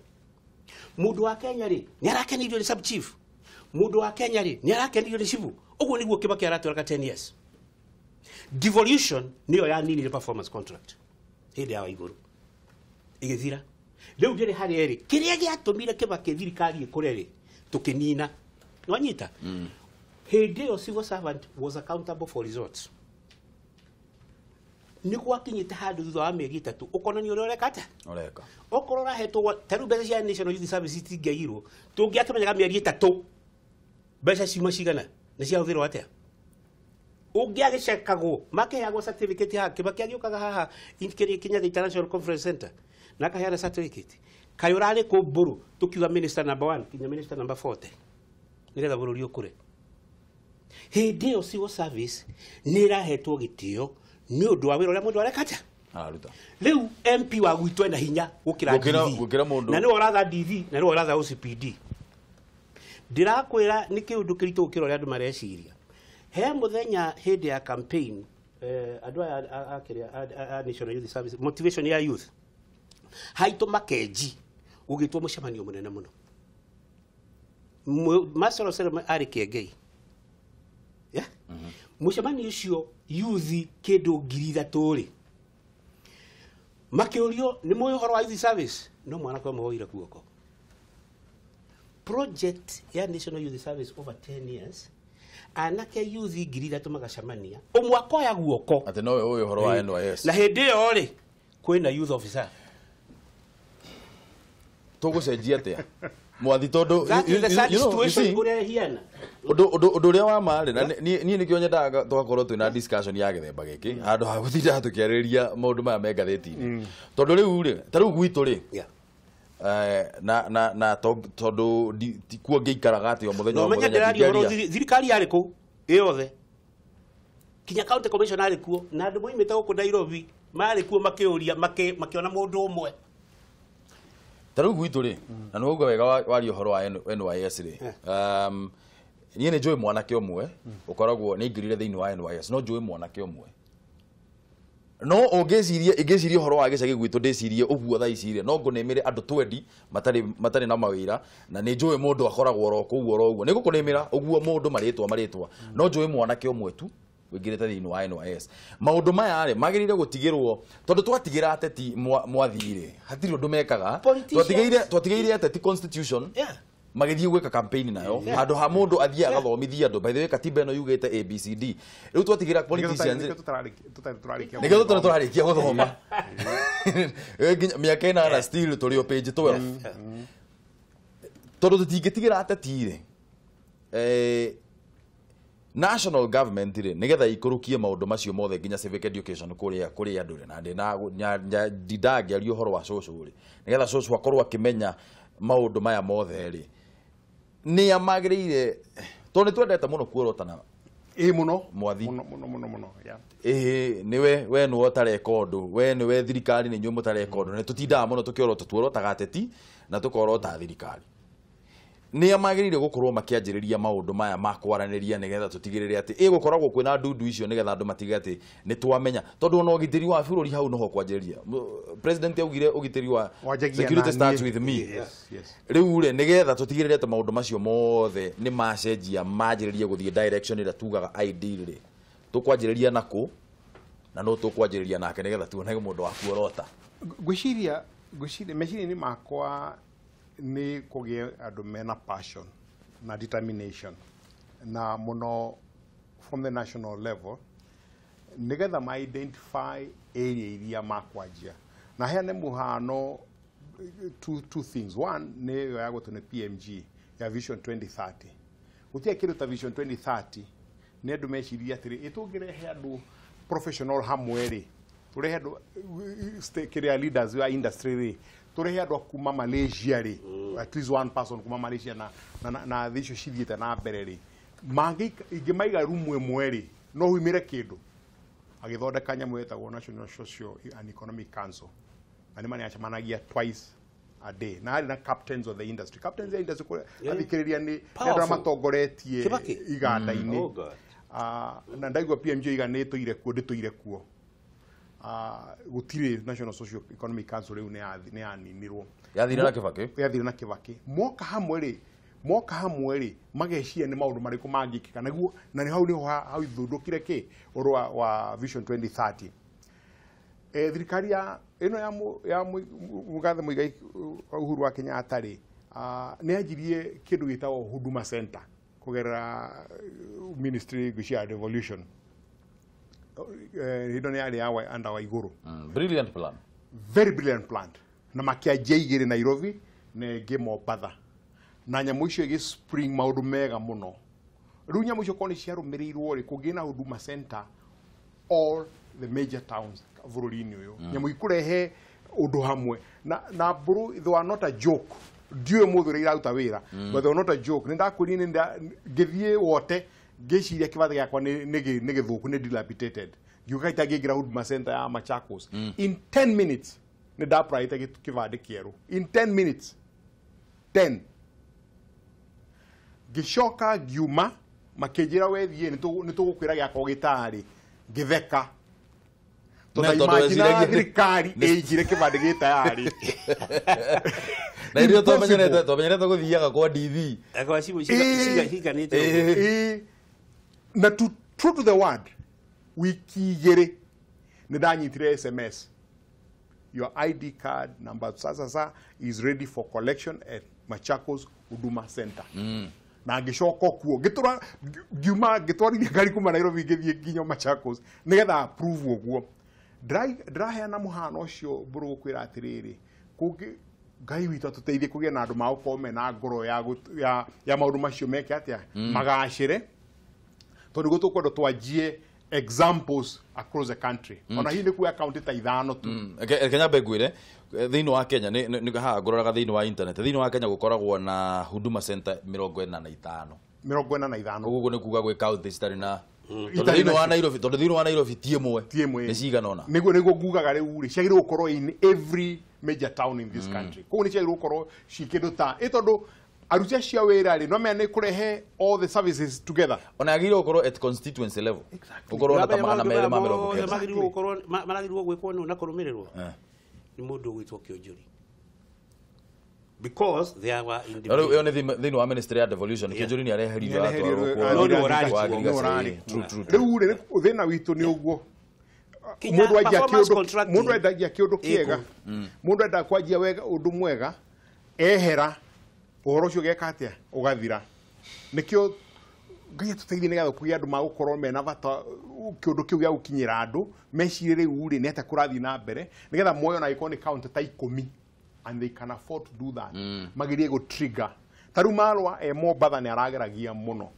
Mũndũ wa Kenya rĩ nĩ arakeneirio nĩ sub chief, mũndũ wa Kenya rĩ nĩ arakeneirio nĩ cibũ. Ũguo nĩguo Kibaki aratũraga 10 years. Devolution nĩyo yaninire performance contract hĩndĩ ya Waigũrũ ĩgĩthira. Rĩu ndĩrĩ harĩa ĩrĩ kĩrĩa gĩatũmire Kibaki thirikari ĩkũre rĩ tũkĩnina nĩwanyita hĩndĩ ĩyo civil servant was accountable for results. Nĩ gwakinyĩte handũ thutha wa mĩeri 3 ũkonania ũrĩa ũreka atĩa. Ũreka. Okorwo ũrahetwo ta rĩu mbeca cia National Youth Service itingĩairwo tũngĩakĩmenyaga mĩeri 3 mbeca ciuma cigana na ciahũthĩrwo atĩa. Ũngĩagĩcekagwo makeheagwo certificate haha. Kibaki agĩũkaga haha kĩrĩa Kenyatta International Conference Center na akaheana certificate kaĩ ũrarĩ kũ mbũrũ tũkiuga minister number 1 kinya minister number 40 nĩgetha bũrũri ũkũre. Hĩndĩ ĩyo civil service nĩ ĩrahetwo gĩtĩo nĩ ũndũ wa wĩra ũrĩa mũndũ areka atĩa. Araruta. Rĩu MP wa gwitũ ena hinya gũkĩra DV. Gũkĩra mũndũ. Na nĩwe ũratha DV na nĩwe ũratha OCPD. Ndĩrakwĩra nĩ kĩũndũ kĩritũ gũkĩra ũrĩa andũ mareciria. He mũthenya hĩndĩ ya campaign andũ aya a kĩrĩa a National Youth Service motivation ya youth haitũ makenji gũgĩtwo mũcemanio mũnene mũno. Master of ceremony arĩ Kĩengei. Yeah? Mũcemanio ũcio youth kĩndũ 3,000 rĩ makĩũrio nĩ mũĩ ũhoro wa youth service no mwanake ũmwe woire guoko. Project ya National Youth Service over 10 years, anake youth 3,000 magacemania ũmwe akoya guoko atĩ nowe ũĩ ũhoro wa NYS. Na hĩndĩ ĩyo rĩ kwĩna youth officer. Tũgũcenjia atĩa mwathi tondũ That is the sad you situation see, ũrĩa ĩhiana. Ũndũ ũrĩa wa ma rĩ na niĩ nĩkĩo nyendaga tũgakorwo twĩna discussion ya gĩthemba gĩkĩ handũ ha gũtinda tũkĩarĩrĩria maũndũ maya me ngathĩti-inĩ tondũ rĩu rĩ ta rĩu gwitũ rĩ na tondũ kuo ngĩikaraga atĩ o mũthenya No o menye mũthenya ndĩraria ũhoro ndingĩaria. Thirikari yarĩ kũ ĩyothe kinya county commission arĩ kuo na andũ moimĩte gũkũ Nairobi marĩ kuo makĩũria makĩona mũndũ ũmwe. Ta rĩu gwitũ rĩ, na nĩ wauga wega waria ũhoro wa NYS rĩ, niĩ nĩ njũĩ mwanake ũmwe ũkoragwo nĩ aingĩrire thĩinĩ wa NYS, no njũĩ mwanake ũmwe no ũngĩcirie ingĩciria ũhoro wa gĩcagi gwitũ ndĩcirie ũguo thaa ici rĩ, no ngũnĩmĩre andũ 20 matarĩ na mawĩra, na nĩ njũĩ mũndũ akoragwo oro kũu oro ũguo, nĩ ngũkũnĩmĩra ũguo mũndũ marĩtwa, no njũĩ mwanake ũmwe tu wĩingĩrĩte thĩinĩ wa NYS. Maũndũ maya rĩ magĩrĩire gũtigĩrwo tondũ twatigĩra ateti mwathii rĩ, hatirĩ ũndũ mekaga. Twatigĩire ateti constitution, magĩthiĩ gwĩka campaign nayo, handũ ha mũndũ athiĩ agathomithia andũ. By the way, katiba ĩno yugĩte ABCD. Rĩu twatigĩra politicians nĩkĩo nĩkĩo tũtararĩkia gũthoma mĩaka 8 still tũrĩ o page 12, tondũ tũtingĩtigĩra ateti rĩ, national government rĩ, nĩgetha ikũrũkie maũndũ macio mothe nginya civic education kũrĩa kũrĩ andũ rĩ, na ndingĩaria ũhoro wa cũcũ rĩ, nĩgetha cũcũ akorwo akĩmenya maũndũ maya mothe rĩ, nĩ amagĩrĩire, tondũ nĩ twendete mũno kuorotana ĩ mũno mwathi mũno mũno mũno mũno, yeah. Ĩ nĩwe we nĩwe ũtareka ũndũ, we nĩwe thirikari nĩ inyuĩ mũtareka ũndũ, nĩ tũtindaga mũno tũkĩorota, tuorotaga ateti na tũkorota thirikari. Nĩ amagĩrĩire gũkorwo makĩanjĩrĩria maũndũ maya ma kwaranĩria nĩgetha tũtigĩrĩre atĩ ĩ gũkoragwo kwĩna ndundu icio, nĩgetha andũ matige atĩ nĩ twamenya, tondũ ona ũgitĩri wa bũrũri hau noho kwanjĩrĩria. President augire ũgitĩri wa security starts with me. Yes, yes. Rĩu rĩ, nĩgetha tũtigĩrĩre atĩ maũndũ macio mothe nĩ macenjia manjĩrĩrie gũthiĩ direction ĩrĩa tugaga ideal rĩ, tũkwanjĩrĩria nakũ na no tũkwanjĩrĩria nake nĩgetha tuone mũndũ wa kuorota. Ngwĩciria meciria-inĩ makwa nĩ kũgĩe andũ mena passion na determination na mũno from the national level, nĩgetha ma identify area iria makwanjia. Na heane mũhano two things. One nĩ ĩyo ya gwĩtwo nĩ PMG ya Vision 2030. Gũtirĩ kĩndũ ta Vision 2030 nĩ andũ meciria atĩrĩ, ĩtũngĩrehe andũ professional hamwe rĩ, tũrehe andũ kĩrĩa leaders wa industry rĩ, tũrehe andũ a kuma Malaysia rĩ, at least one person kuma Malaysia na thĩ icio cithiĩte na mbere rĩ, ingĩmaiga rumu ĩmwe rĩ, no huimĩre kĩndũ. Agĩthondeka nyamũ ĩtagwo National Social and Economic Council, na nĩ manĩacemanagia twice a day, na harĩ na captains of the industry. Captains of the industry athikĩrĩria nĩ andũ arĩa matongoretie iganda-inĩ. Na ndaigua PMG iga nĩ ĩtũire kuo, ndĩtũire kuo. Gũtirĩ National Social Economic Council rĩu nĩ yaninirwo. Yathire na Kibaki. Yathire na Kibaki. Moka hamwe rĩ, mageciria nĩ maũndũ marĩkũ mangĩkĩka, naguo na nĩ hau nĩho hau ithundũkire kĩ ũhoro wa Vision 2030. Thirikari ya ĩno ya Mũgathe Muigai Uhuru wa Kenyatta rĩ, nĩ yanjirie kĩndũ gĩtagwo Huduma Center kũgerera ministry cia devolution. Hĩndĩ nĩ yarĩ ya under Waiguru. Brilliant plan. Very brilliant plan. Na makĩanjia igĩrĩ Nairobi na ĩngĩ Mombatha. Na nyamũ icio ĩgĩ spring maũndũ mega mũno. Rĩu nyamũ icio korwo nĩ ciarũmĩrĩirwo rĩ, kũngĩ na Huduma Center all the major towns bũrũri-inĩ ũyũ. Nyamũ ikũrehe ũndũ hamwe. Na mbũrũ, they were not a joke. Ndiũĩ mũthĩ ũrĩa iraruta wĩra, but they were not a joke. Nĩ ndakwĩrire ngĩthiĩ wote ngĩciria kĩbandĩ gĩakwa nĩ gĩthũku, nĩ dilapidated. Ngiuga itangĩingĩra Huduma Center ya Machakos. In 10 minutes nĩ ndapraĩte kĩbandĩ kĩerũ. In 10 minutes. 10. Ngĩcoka ngiuma makĩnjĩra wethiĩ nĩ tũgũkwĩra gĩakwa gĩtarĩ. Ngĩtheka. Tondũ imagine thirikari ĩnjire kĩbandĩ gĩtayarĩ. Na irio twamenyerete gũthiaga kwa DV. Kwa cimũ ciganĩte. Na true to the word, wiki igĩrĩ nĩ ndanyitire SMS. Your ID card number sasa is ready for collection at Machakos Huduma Center. Na ngĩcoka kuo ngĩtũra ngiuma ngĩtwarithia ngari kuma Nairobi ngĩthiĩ nginya Machakos nĩgetha approve ũguo. Ndĩraheana mũhano ũcio mbũrũ gũkwĩra atĩrĩrĩ, kũngĩ Ngai witũ atũteithie kũgĩa na andũ magũkorwo mena ngoro ya maũndũ macio meke atĩa magacĩre, tondũ nĩguo tũkwenda twanjie examples across the country. Ona hihi nĩ kuoya kaunti ta 5 tu. Reke nyambe ngwĩre thĩinĩ wa Kenya nĩ haha ngũroraga thĩinĩ wa internet, thĩinĩ wa Kenya gũkoragwo na Huduma Center 45. 45. Ũguo nĩ kuga gwĩ kaunti citarĩ na Tondũ thĩinĩ wa Nairobi ti ĩmwe nĩ cigana ũna. Nĩguo ngugaga rĩu rĩ ciagĩrĩirwo gũkorwo in every major town in this country. Koguo nĩ ciagĩrĩirwo gũkorwo ci kĩndũ ta ĩ tondũ aruti acio a wĩra rĩ no menya nĩ kũrehe all the services together. Ona yagĩrĩirwo gũkorwo at constituency level. Gũkorwo na ta 290. Magĩrĩirwo gũkorwo maragĩrĩirwo gwĩkwo na kũrũmĩrĩrwo nĩ mũndũ ũgwĩtwo Kĩonjori. Because they are individual. Ĩyo nĩ thĩinĩ wa Ministry ya Devolution. Kĩonjori nĩ areheririo atwarwo. Rĩu rĩ thĩna witũ nĩ ũguo. Mũndũ endagia kĩũndũ kĩega. Mũndũ endaga kwanjia wega ũndũ mwega ehera ũhoro ũcio ũgeka atĩa ũgathira. Nĩkĩo Ngai atũteithie nĩgetha kũgĩe andũ magũkorwo mena bata kĩũndũ kĩu gĩa gũkinyĩra andũ mecirie rĩu rĩ nĩ atĩa kũrathiĩ na mbere nĩgetha moyo na gĩkorwo nĩ kaunti ta 10 and they can afford to do that. Magirie go trigger. Taru Marwa e Mombatha nĩ arageragia mũno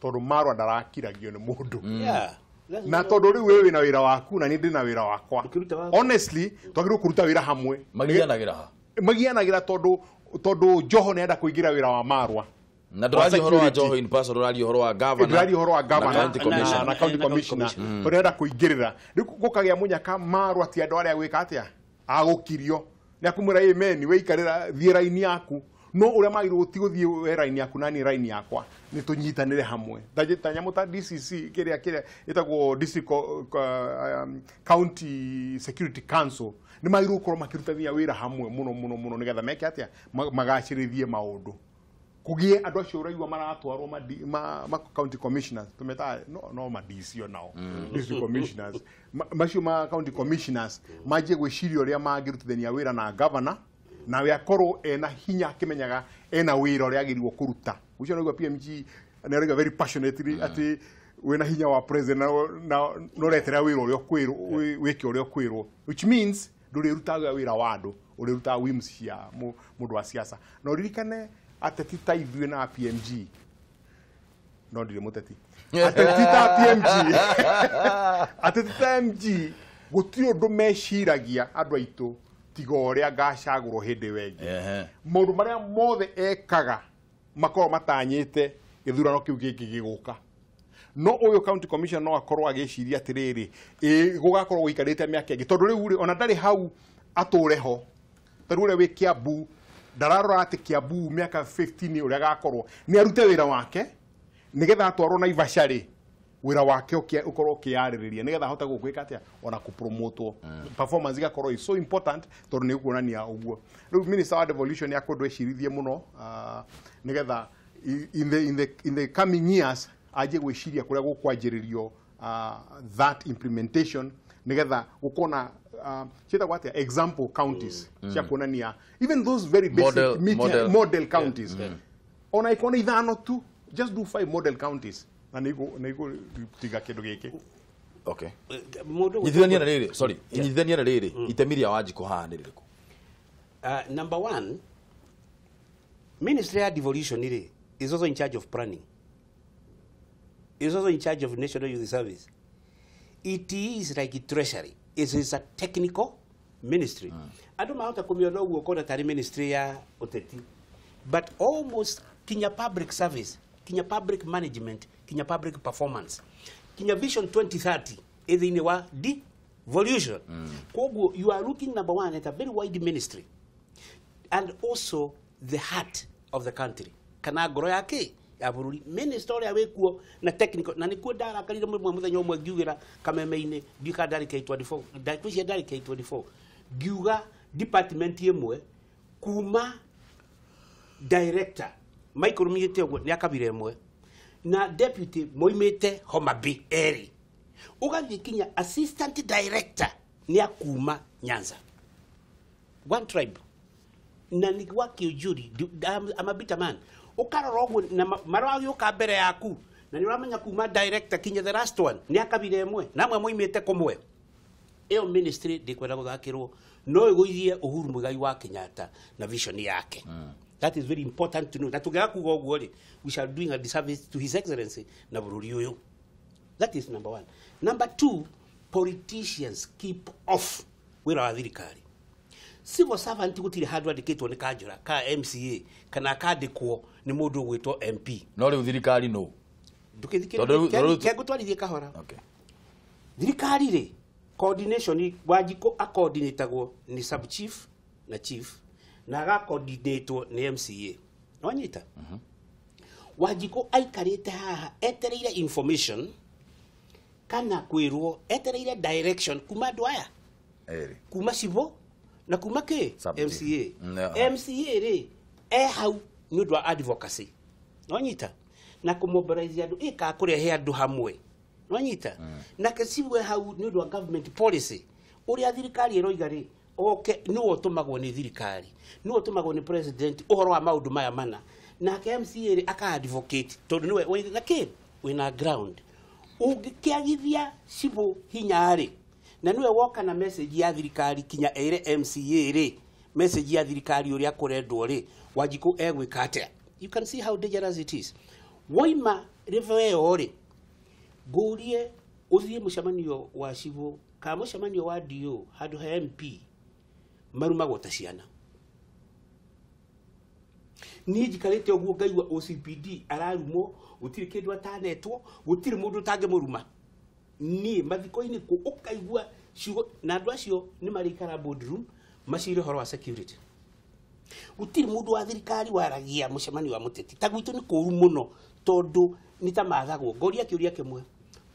tondũ Marwa ndarakiragio nĩ mũndũ. Yeah. Na tondũ rĩu wewe wĩna wĩra waku na niĩ ndĩna wĩra wakwa. Honestly, twagĩrĩirwo kũruta wĩra hamwe. Magianagĩra ha? Magianagĩra tondũ Joho nĩ enda kũingĩra wĩra wa Marwa. Na ndũraria ũhoro wa Joho in person, ũraria ũhoro wa governor. Ndũraria ũhoro wa governor na county commissioner. Tondũ enda kũingĩrĩra. Rĩu gũkagĩa mũnyaka Marwa ti andũ arĩa gwĩka atĩa? Agũkirio. Nĩ akumwĩra amen wĩikarĩra thiĩ raini yaku. No ũrĩa magĩrĩirwo ti gũthiĩ we raini yaku na niĩ raini yakwa nĩ tũnyitanĩre hamwe. Ta nyamũ ta DCC kĩrĩa ĩtagwo District County Security Council nĩ magĩrĩirwo gũkorwo makĩrutithania wĩra hamwe mũno mũno mũno nĩgetha meke atĩa magacĩrithie maũndũ. Kũgĩe andũ acio ũraigua maratwarwo ma county commissioners tũmetaga no ma DC nao district commissioners macio ma county commissioners manjie gwĩciria ũrĩa mangĩrutithania wĩra na governor nawe akorwo ena hinya akĩmenyaga ena wĩra ũrĩa agĩrĩirwo kũruta. Ũcio nĩguo PMG nĩ arauga very passionately atĩ wĩna hinya wa president na ũretera wĩra ũrĩa ũkwĩrwo wĩke ũrĩa ũkwĩrwo, which means ndũrĩrutaga wĩra wa andũ, ũrĩrutaga whims cia mũndũ wa siasa. Na ũririkane ateti ta ithuĩ na PMG no ndirĩ mũteti, ateti ta PMG ateti ta MG gũtirĩ ũndũ meciragia andũ aitũ tiga ũrĩa ngacagũrwo hĩndĩ ĩyo ĩngĩ. Maũndũ marĩa mothe ekaga makorwo matanyĩte gĩthurano kĩu gĩngĩ gĩgũka. No ũyũ county commissioner no akorwo agĩciria atĩrĩrĩ ĩ gũgakorwo gũikarĩte mĩaka ĩngĩ tondũ rĩu rĩ ona ndarĩ hau atũre ho. Ta rĩu ũrĩa wĩ Kiambu ndararora atĩ Kiambu mĩaka 15 ũrĩa agakorwo nĩ arute wĩra wake nĩgetha atwarwo Naivasha rĩ wĩra wake ũkorwo ũkĩyarĩrĩria nĩgetha ahote gwĩka atĩa ona kũpromotwo. Performance igakorwo is so important tondũ nĩ ũkuonania ũguo. Rĩu minister wa devolution nĩ akwendwo ecirithie mũno nĩgetha in the coming years anjie gwĩciria kũrĩa gũkwanjĩrĩrio that implementation nĩgetha gũkorwo na ciĩtagwo atĩa example counties cia kuonania even those very basic model counties. Ona ikorwo nĩ ithano tu, just do 5 model counties na nĩigũtiga kĩndũ gĩkĩ. Okay. Nyitithania na rĩrĩ, sorry, nyitithania na rĩrĩ, itemi rĩa Wanjikũ haha nĩ rĩrĩkũ? Number one, Ministry ya Devolution rĩ is also in charge of planning. Is also in charge of National Youth Service. It is like treasury. It is a technical ministry. Andũ mahota kũmĩona ũguo ũkona tarĩ ministry ya ũteti. But almost kinya public service, kinya public management, kinya public performance, kinya Vision 2030 ĩ thĩinĩ wa devolution. Koguo you are looking number one at a very wide ministry and also the heart of the country. Kana ngoro yake ya bũrũri minister ũrĩa wĩkuo na technical na nĩkuo ndarakarire mũrimũ mũthenya ũmwe ngiugĩra kameme-inĩ ndiũka ndarĩ K24 ndakwĩcia ndarĩ K24 ngiuga department ĩmwe kuma director Michael Migete ũguo nĩ akabira ĩmwe na deputy moimĩte Homa Bay erĩ ũgathiĩ kinya assistant director nĩ akuma Nyanza one tribe na nĩ wa Kĩũnjũri. I'm a bitter man. Ũkarora ũguo na maragĩũka mbere yaku na nĩ ũramenya kuma director kinya the last one nĩ akabira ĩmwe na amwe moimĩte kũmwe. Ĩyo ministry ndĩkwenda gũthakĩrwo no ĩgũithie Uhuru Muigai wa Kenyatta na vision yake. That is very important to know. Na tũngĩaga kuga ũguo rĩ, we shall doing a disservice to His Excellency na bũrũri ũyũ. That is number one. Number two, politicians keep off wĩra wa thirikari. Civil servant gũtirĩ handũ andĩkĩtwo nĩ kanjũra ka MCA kana akandĩkwo nĩ mũndũ ũgwĩtwo MP. No rĩu thirikari no Ndũkĩthikĩrĩrie kengũtwarithie kahora. Okay. Thirikari rĩ, coordination Wanjikũ acoordinatagwo nĩ sub chief na chief na agacoordinatwo nĩ MCA. Nĩwanyita? Wanjikũ aikarĩte haha etereire information kana kwĩrwo, etereire direction kuma andũ aya. Kuma cibũ na kuma kĩ? MCA. MCA rĩ e hau nĩ ũndũ wa advocacy. Nĩwanyita? Na kũmobilize andũ ĩkaga kũrehe andũ hamwe. Nĩwanyita? Nake cibũ e hau nĩ ũndũ wa government policy. Ũrĩa thirikari ĩroiga rĩ, oke nĩwe ũtũmagwo nĩ thirikari, nĩwe ũtũmagwo nĩ president ũhoro wa maũndũ maya mana. Nake MCA rĩ aka advocate tondũ nĩwe wĩna kĩ? Wĩna ground. Ũngĩkĩagithia cibũ hinya rĩ, na nĩwe woka na message ya thirikari kinya ĩre MCA rĩ, message ya thirikari ũrĩa kũrendwo rĩ, Wanjikũ egwĩka atĩa? You can see how dangerous it is. Woima level ĩyo rĩ, ngũrie ũthiĩ mũcemanio wa cibũ kana mũcemanio wa DO handũ ha MP marumagwo ta ciana. Niĩ njikarĩte ũguo ngaigua OCPD ararumwo, gũtirĩ kĩndũ atanetwo, gũtirĩ mũndũ ũtangĩmũruma. Niĩ mathiko-inĩ kũ ũkaigua ciugo, na andũ acio nĩ marĩikara boardroom macire ũhoro wa security. Gũtirĩ mũndũ wa thirikari waragia mũcemanio wa mũteti. Ta gwitũ nĩ kũũru mũno tondũ nĩ ta mathagwo. Ngoria kĩũria kĩmwe,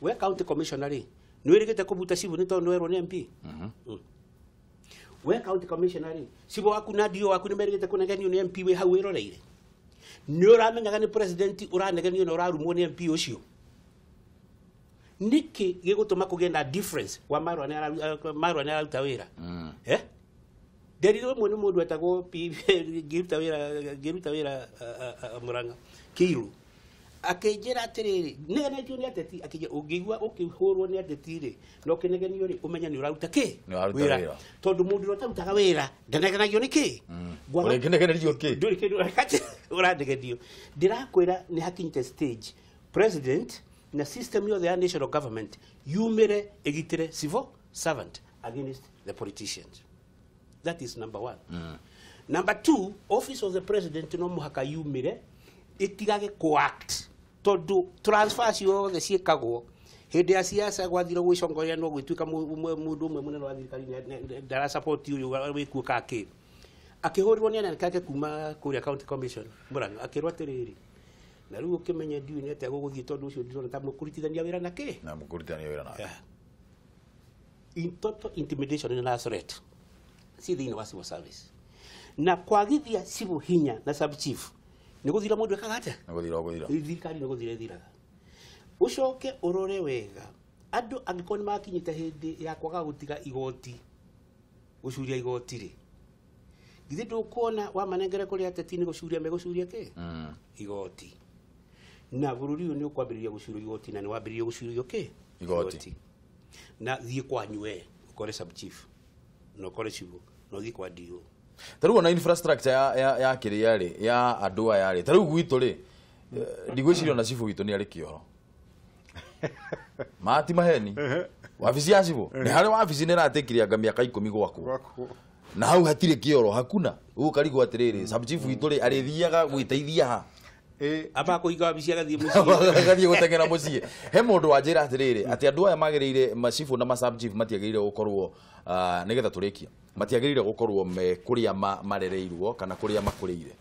we county commissioner rĩ, nĩ wĩrĩgĩte kũbuta cibũ nĩ tondũ nĩ werwo nĩ MP? We county commissioner rĩ, cibũ waku na DO waku nĩ merĩgĩte kũnegenio nĩ MP wĩ hau wĩroreire? Nĩ ũramenyaga nĩ president ũranegenio na ũrarumwo nĩ MP ũcio? Nĩkĩ gĩgũtũma kũgĩe na difference wa Marwa nĩ araruta wĩra? Nderirwo ĩmwe nĩ mũndũ etagwo ngĩruta wĩra Murang'a Kĩirũ, akĩnjĩra atĩrĩrĩ, negenetio nĩ ateti, akĩnjĩra ũngĩigua ũkĩhũrwo nĩ ateti rĩ, na ũkĩnegenio rĩ, ũmenye nĩ ũraruta kĩ? Wĩra. Tondũ mũndũ ũrĩa ũtarutaga wĩra ndanegenagio nĩ kĩ? Ũrĩkĩnegenerio kĩ? Ndũrĩ kĩndũ ũranegenio. Ndĩrakwĩra nĩ hakinyĩte stage president na system yothe ya national government yumĩre ĩgitĩre civil servant against the politicians. That is number one. Number two, office of the president no mũhaka yumĩre ĩtigage coact tondũ transfer ciothe ciĩkagwo hĩndĩ ya siasa gwathira gwĩcongoria no gwĩtuĩka mũndũ ũmwe mũnene wa thirikari ndarasupport ũyũ wĩkuo ka kĩ. Akĩhũrĩrwo nĩ anene ake kuma kũrĩa county commission Murang'a, akĩrwo atĩrĩrĩ, na rĩu ũkĩmenye ndiũĩ nĩ atĩa gũgũthiĩ tondũ ũcio ndĩrona ta mũkũrutithania wĩra na kĩ? Na mũkũrutithania wĩra nake. In total intimidation na threat si thĩinĩ wa civil service. Na kwagithia civil hinya na sub chief nĩ gũthira mũndũ ekaga atĩa? Nĩ gũthira gũthira. Thirikari nĩ gũthira ĩthiraga. Ũcoke ũrore wega andũ angĩkorwo nĩ makinyĩte hĩndĩ ya kwaga gũtiga igoti, gũcuria igoti rĩ, githĩ ndũkuona wamanengere kũrĩ ateti nĩ gũcuria megũcuria kĩ? Igoti. Na bũrũri ũyũ nĩ ũkwambĩrĩria gũcurio igoti na nĩ wambĩrĩria gũcurio kĩ? Igoti. Na thiĩ kwanyu we ũkore sub chief na ũkore cibũ na ũthiĩ kwa DO. Ta rĩu ona infrastructure ya kĩrĩa rĩ, ya andũ aya rĩ, ta rĩu gwitũ rĩ, ndigwĩciria ona cibũ witũ nĩ arĩ kĩoro. Mati maheni. Wabici ya cibũ nĩ harĩ wabici nĩ ĩratĩkĩria mĩaka 10 gwakwo. Na hau hatirĩ kĩoro hakuna. Ũkarigwo atĩrĩrĩ, sub chief witũ rĩ arĩthiaga gwĩteithia ha? Aba kũhinga wabici agathiĩ mũciĩ. Agathiĩ gũteng'era mũciĩ. He mũndũ wanjĩra atĩrĩrĩ, atĩ andũ aya magĩrĩire macibũ na masub chief matiagĩrĩire gũkorwo nĩgetha tũrĩkie, matiagĩrĩire gũkorwo me kũrĩa marereirwo kana kũrĩa makũrĩire.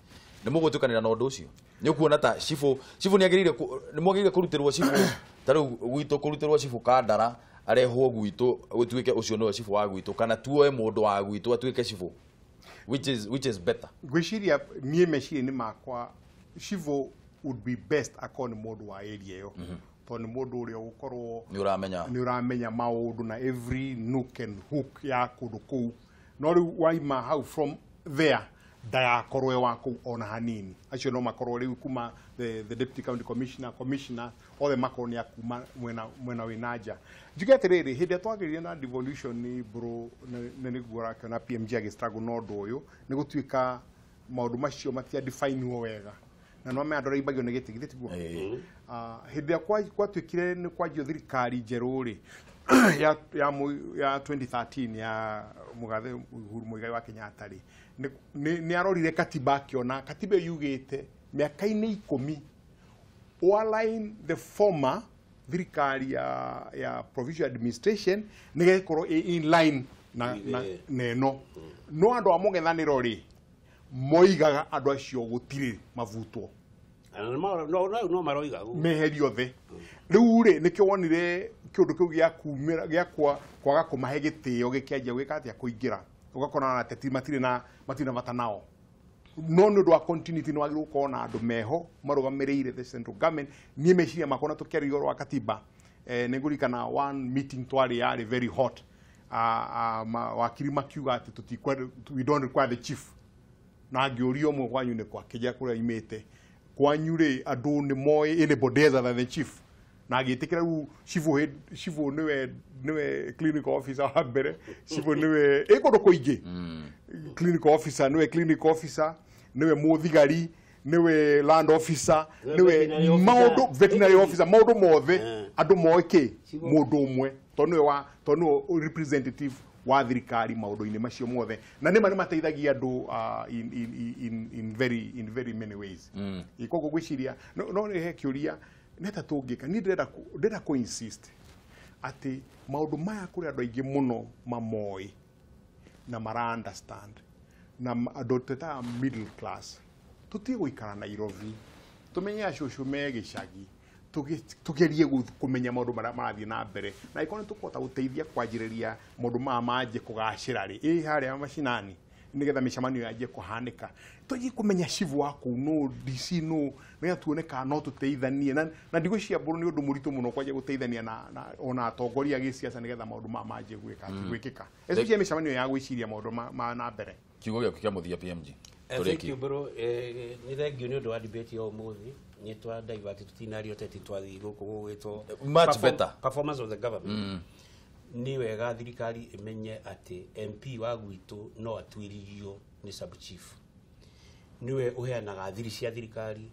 Nĩ mũgũtuĩkanĩra na ũndũ ũcio? Nĩ ũkuona ta cibũ nĩ agĩrĩire nĩ mwagĩrĩire kũrutĩrwo cibũ ta rĩu gwitũ kũrutĩrwo cibũ Kandara arehwo gwitũ gũtuĩke ũcio nĩwe cibũ wa gwitũ, kana tuoe mũndũ wa gwitũ atuĩke cibũ, which is better? Ngwĩciria niĩ meciria-inĩ makwa cibũ would be best akorwo nĩ mũndũ wa area ĩyo, tondũ nĩ mũndũ ũrĩa ũgũkorwo nĩ ũramenya maũndũ na every nook and hook ya kũndũ kũu. No rĩu waima hau from there ndagakorwo e wa kũu ona hanini. Acio no makorwo rĩu kuma the deputy county commissioner, commissioner othe makorwo nĩ akuma mwena wĩ nja. Njuge atĩrĩrĩ, hĩndĩ ĩrĩa twagĩrire na devolution nĩ bro nĩ nĩguo ũrakĩona PMG agĩstruggle na ũndũ ũyũ, nĩ gũtuĩka maũndũ macio matia define wega. Na no me andũ arĩa nĩ gĩtĩ githĩ tiguo? Hĩndĩ ĩrĩa gwatuĩkire nĩ kwanjio thirikari njerũ rĩ, ya 2013 ya Mũgathe Uhuru Muigai wa Kenyatta rĩ, nĩ arorire katiba akĩona katiba ĩyo yugĩte mĩaka-inĩ 10 Align the former thirikari ya provincial administration nĩgetha ĩkorwo ĩ in line na ĩno. No andũ a mũng'ethanĩro rĩ moigaga andũ acio gũtirĩ mavutwo. No maroiga meherio othe. Rĩu rĩ nĩkĩo wonire kĩũndũ kĩu gĩa kumĩra gĩa kwaga kũmahe gĩtĩo gĩkĩanjia gwĩka atĩa kũingĩra. Ũgakora ateti matirĩ na bata nao. No nĩ ũndũ wa continuity nĩ wagĩrĩirwo gũkorwo na andũ meho marũgamĩrĩire the central government. Niĩ meciria makwa na tũkĩaria ũhoro wa katiba nĩ ngũririkana one meeting twarĩ yarĩ very hot. Wakiri makiuga atĩ we don't require the chief. Na ngĩũria ũmwe kwanyu nĩ kwa kĩnja kũrĩa imĩte kwanyu rĩ andũ nĩ moĩ anybody other than the chief. Na agĩtĩkĩra rĩu chief nĩwe clinical officer wa mbere, chief nĩwe ĩ kũndũ kũingĩ clinical officer, nĩwe clinical officer, nĩwe mũthigari, nĩwe land officer, nĩwe maũndũ veterinary officer, maũndũ mothe andũ moĩ kĩ mũndũ ũmwe tondũ nĩwe representative wa thirikari maũndũ-inĩ macio mothe. Na nĩma nĩmateithagia andũ in very many ways. Koguo ngwĩciria no nĩ he kĩũria nĩ ta tũngĩka. Niĩ ndĩrenda kũ insist atĩ maũndũ maya kũrĩ andũ aingĩ mũno mamoĩ na mara understand na andũ twĩtaga middle class tũtige gũikara Nairobi tũmenye acũcũ me gĩcagi tugerie kũmenya maũndũ marĩa marathiĩ na mbere na ĩkorwo nĩ tũkũhota gũteithia kwanjĩrĩria maũndũ maya manjie kũgacĩra rĩ ĩ harĩa macinani nĩgetha mĩcemanio yanjie kũhanĩka tũthiĩ kũmenya chief wa kũu nũ DC nũ nĩgetha tuone kana no tũteithanie na ndigwĩciria mbũrũ nĩ ũndũ mũritũ mũno kwanjia gũteithania na ona atongoria a gĩsiasa nĩgetha maũndũ maya manjie gwĩkĩka especially mĩcemanio ya gwĩciria maũndũ ma na mbere. Kiugo gĩaku kĩa mũthia PMG. Thank you bro. Nĩ thank you nĩ ũndũ wa debate ya ũmũthĩ. Nĩ twa divert tũtinario teti twathiĩ gũkũ gũgwĩtwo much better performance of the government. Nĩ wega thirikari ĩmenye atĩ MP wa gwitũ no atuĩrĩrio nĩ sub chief. Nĩwe ũheanaga thiri cia thirikari,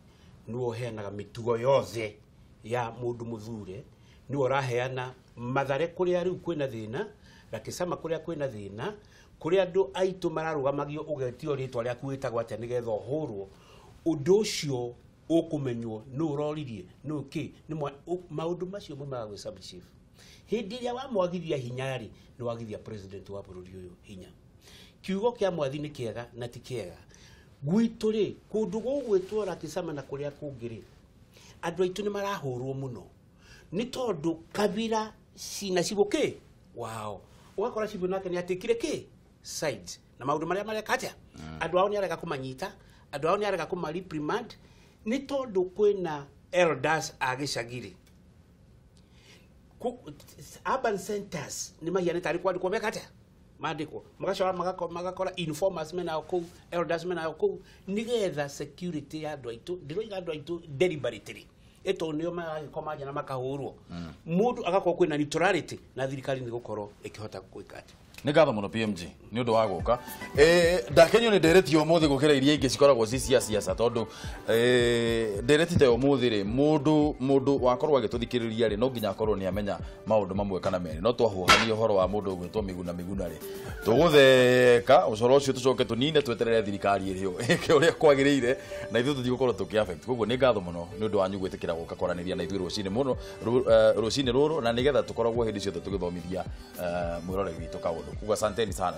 nĩwe ũheanaga mĩtugo yothe ya mũndũ mũthure, nĩwe ũraheana Mathare kũrĩa rĩu kwĩna thĩna, Rakisama kũrĩa kwĩna thĩna, kũrĩa andũ aitũ mararũgamagio ũgetio rĩtwa rĩaku wĩtagwo atĩa nĩgetha ũhũrwo. Ũndũ ũcio ũkũmenywo nũ ũroririe nũ kĩ maũndũ macio maumaga gwĩ sub chief. Hĩndĩ ĩrĩa wamwagithia hinya rĩ nĩ wagithia president wa bũrũri ũyũ hinya. Kiugo kĩa mwathi nĩ kĩega na ti kĩega. Gwitũ rĩ kũndũ gũgwĩtwo Rakisama na kũrĩa kũngĩ rĩ andũ aitũ nĩ marahũrwo mũno nĩ tondũ kabira cina cibũ kĩ wao ũgakora cibũ nake nĩ atĩkire kĩ sides na maũndũ marĩa mareka atĩa andũ ao nĩ arega kũmanyita, andũ ao nĩ arega kũma reprimand nĩ tondũ kwĩna elders a gĩcagi rĩ. Urban centers nĩ mahiana tarĩ kwandĩkwo meka atĩa mandĩkwo magacora magakora informers menao kũu, elders menao kũu nĩgetha security ya andũ aitũ ndĩroiga andũ aitũ deliberately ĩtondũ nĩo maragĩkoma nja na makahũrwo mũndũ agakorwo kwĩna neutrality na thirikari nĩ gũkorwo ĩkĩhota gwĩka atĩa. Nĩ ngatho mũno PMG nĩ ũndũ wa gũka. Ndakenio nĩ ndereti ũmũthĩ gũkĩra iria ingĩ cikoragwo ci cia siasa tondũ ndereti ta ũmũthĩ rĩ mũndũ wakorwo agĩtũthikĩrĩria rĩ no nginya akorwo nĩ amenya maũndũ mamwe kana merĩ. No twahuhania ũhoro wa mũndũ ũgwĩtwo Miguna Miguna rĩ tũgũtheka ũcoro ũcio tũcoke tũnine tweterere thirikari ĩrĩo ĩke ũrĩa kwagĩrĩire na ithuĩ tũtigũkorwo tũkĩ affect. Koguo nĩ ngatho mũno nĩ ũndũ wanyu gwĩtĩkĩra gũka kwaranĩria na ithuĩ rũcinĩ mũno rũcinĩ rũrũ na nĩgetha tũkoragwo hĩndĩ ciothe tũgĩthomithia mwĩroreri witũ kaũndũ. Kuga asanteni sana.